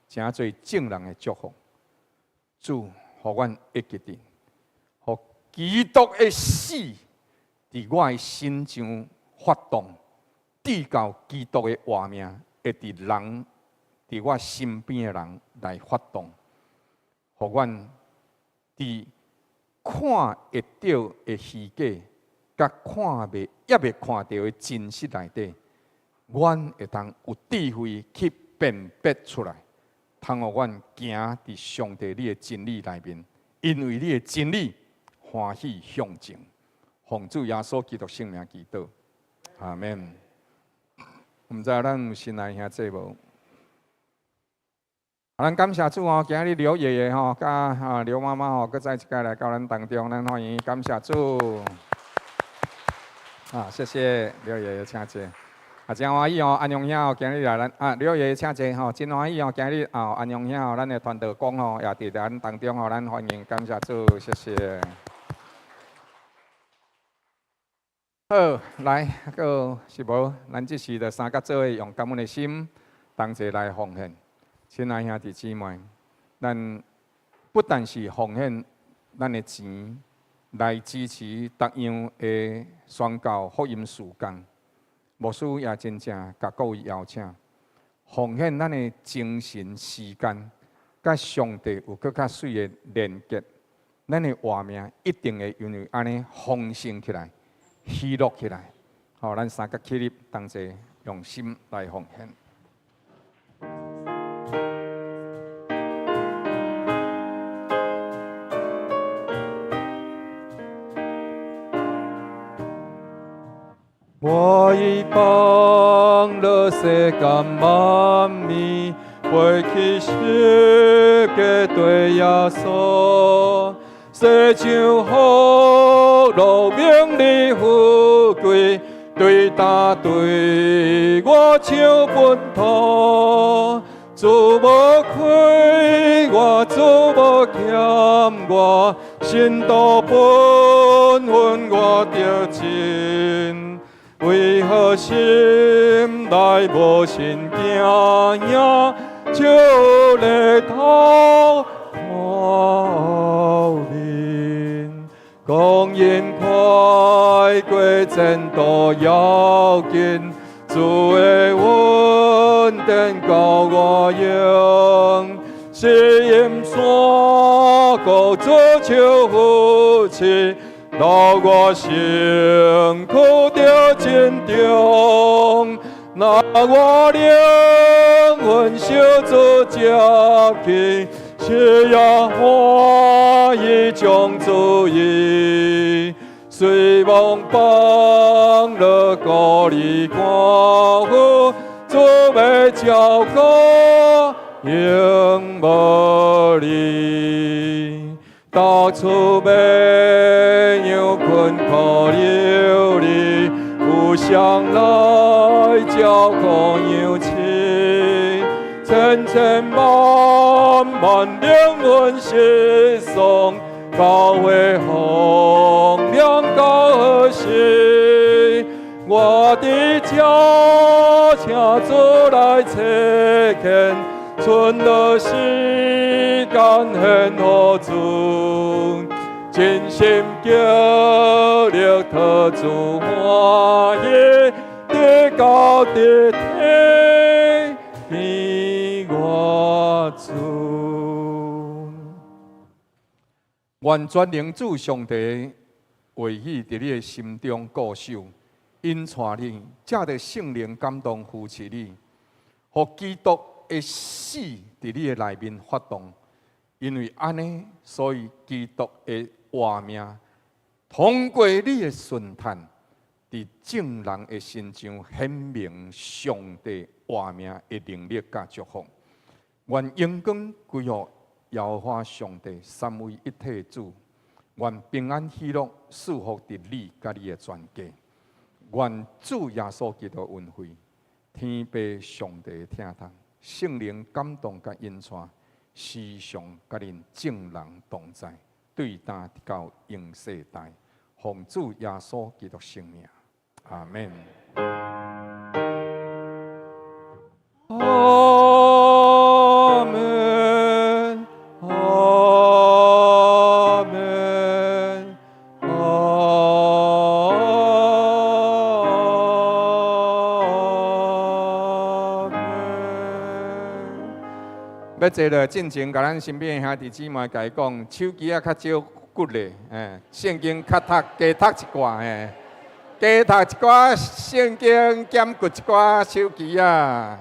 成做眾人的祝福。主，予阮會記得，予基督的死佇我的身上發動，直到基督的活命會佇人，佇我身邊的人來發動，予阮佇看會著的虛假，佮看袂猶未看著的真實內底，阮會當有智慧去辨別出來，通予阮行佇上帝你的真理內面，因為你的真理歡喜向前。奉主耶穌基督聖名祈禱，阿們。毋知咱有新來兄弟無？咱感謝主哦，今日劉爺爺吼，佮啊劉媽媽吼，閣再一擺來到咱當中，咱歡迎感謝主。啊，謝謝劉爺爺請坐。啊，真歡喜哦，安陽兄哦，今日來咱啊，劉爺爺請坐吼，真歡喜哦，今日啊，安陽兄哦，咱的傳道工吼，也佇咱當中吼，咱歡迎感謝主，謝謝。好，來，閣是無，咱這時就三甲做伙用感恩的心，同齊來奉獻。親愛兄弟姊妹，咱不但是奉獻咱的錢來支持逐樣的宣教福音事工，牧師也真正共各位邀請，奉獻咱的精神時間，佮上帝有閣較媠的連結，咱的活命一定會因為按呢豐盛起來。喜樂起來，好，咱三個起立，同齊用心來奉獻。我已放了世間萬物，背起十架對耶穌。世上福樂名利富貴，對擔對我像糞土。主無虧我，主無欠我，神道本分我著盡。為何心內無信驚嚇？手裡頭看後面，光陰快過，前途遙近，主的恩典夠我用，死蔭山谷主手扶持，留我身軀著真重。若我靈魂受主接去，是也歡喜將主意，雖望放了孤裡寡婦，主欲照顧永無離。到處欲讓困苦流離，有誰來照顧羊飼？千千萬萬靈魂失喪，教會荒涼到何時？我佇這，請主來差遣，存留時間獻予主，盡心竭力討主歡喜，直到得天見我主。願全能主上帝話語佇你的心中固守，引帶你，藉著聖靈感動扶持你，予基督的死佇你的內面發動。因為按呢，所以基督的活命，通過你的順嘆，佇眾人的身上顯明上帝活命的能力佮祝福。願榮光歸予耶和華上帝三位一體主，願平安喜樂賜福佇你佮你的全家。願主耶穌基督恩惠，天父上帝疼痛，聖靈感動佮引帶，時常佮恁眾人同在，對今直到永世代，奉主耶穌基督聖名，阿門。阿門，阿門，阿門。欲坐落進前，共咱身邊的兄弟姊妹共伊講，手機仔較少骨咧，聖經較讀加讀一寡，加讀一寡聖經，減骨一寡手機仔。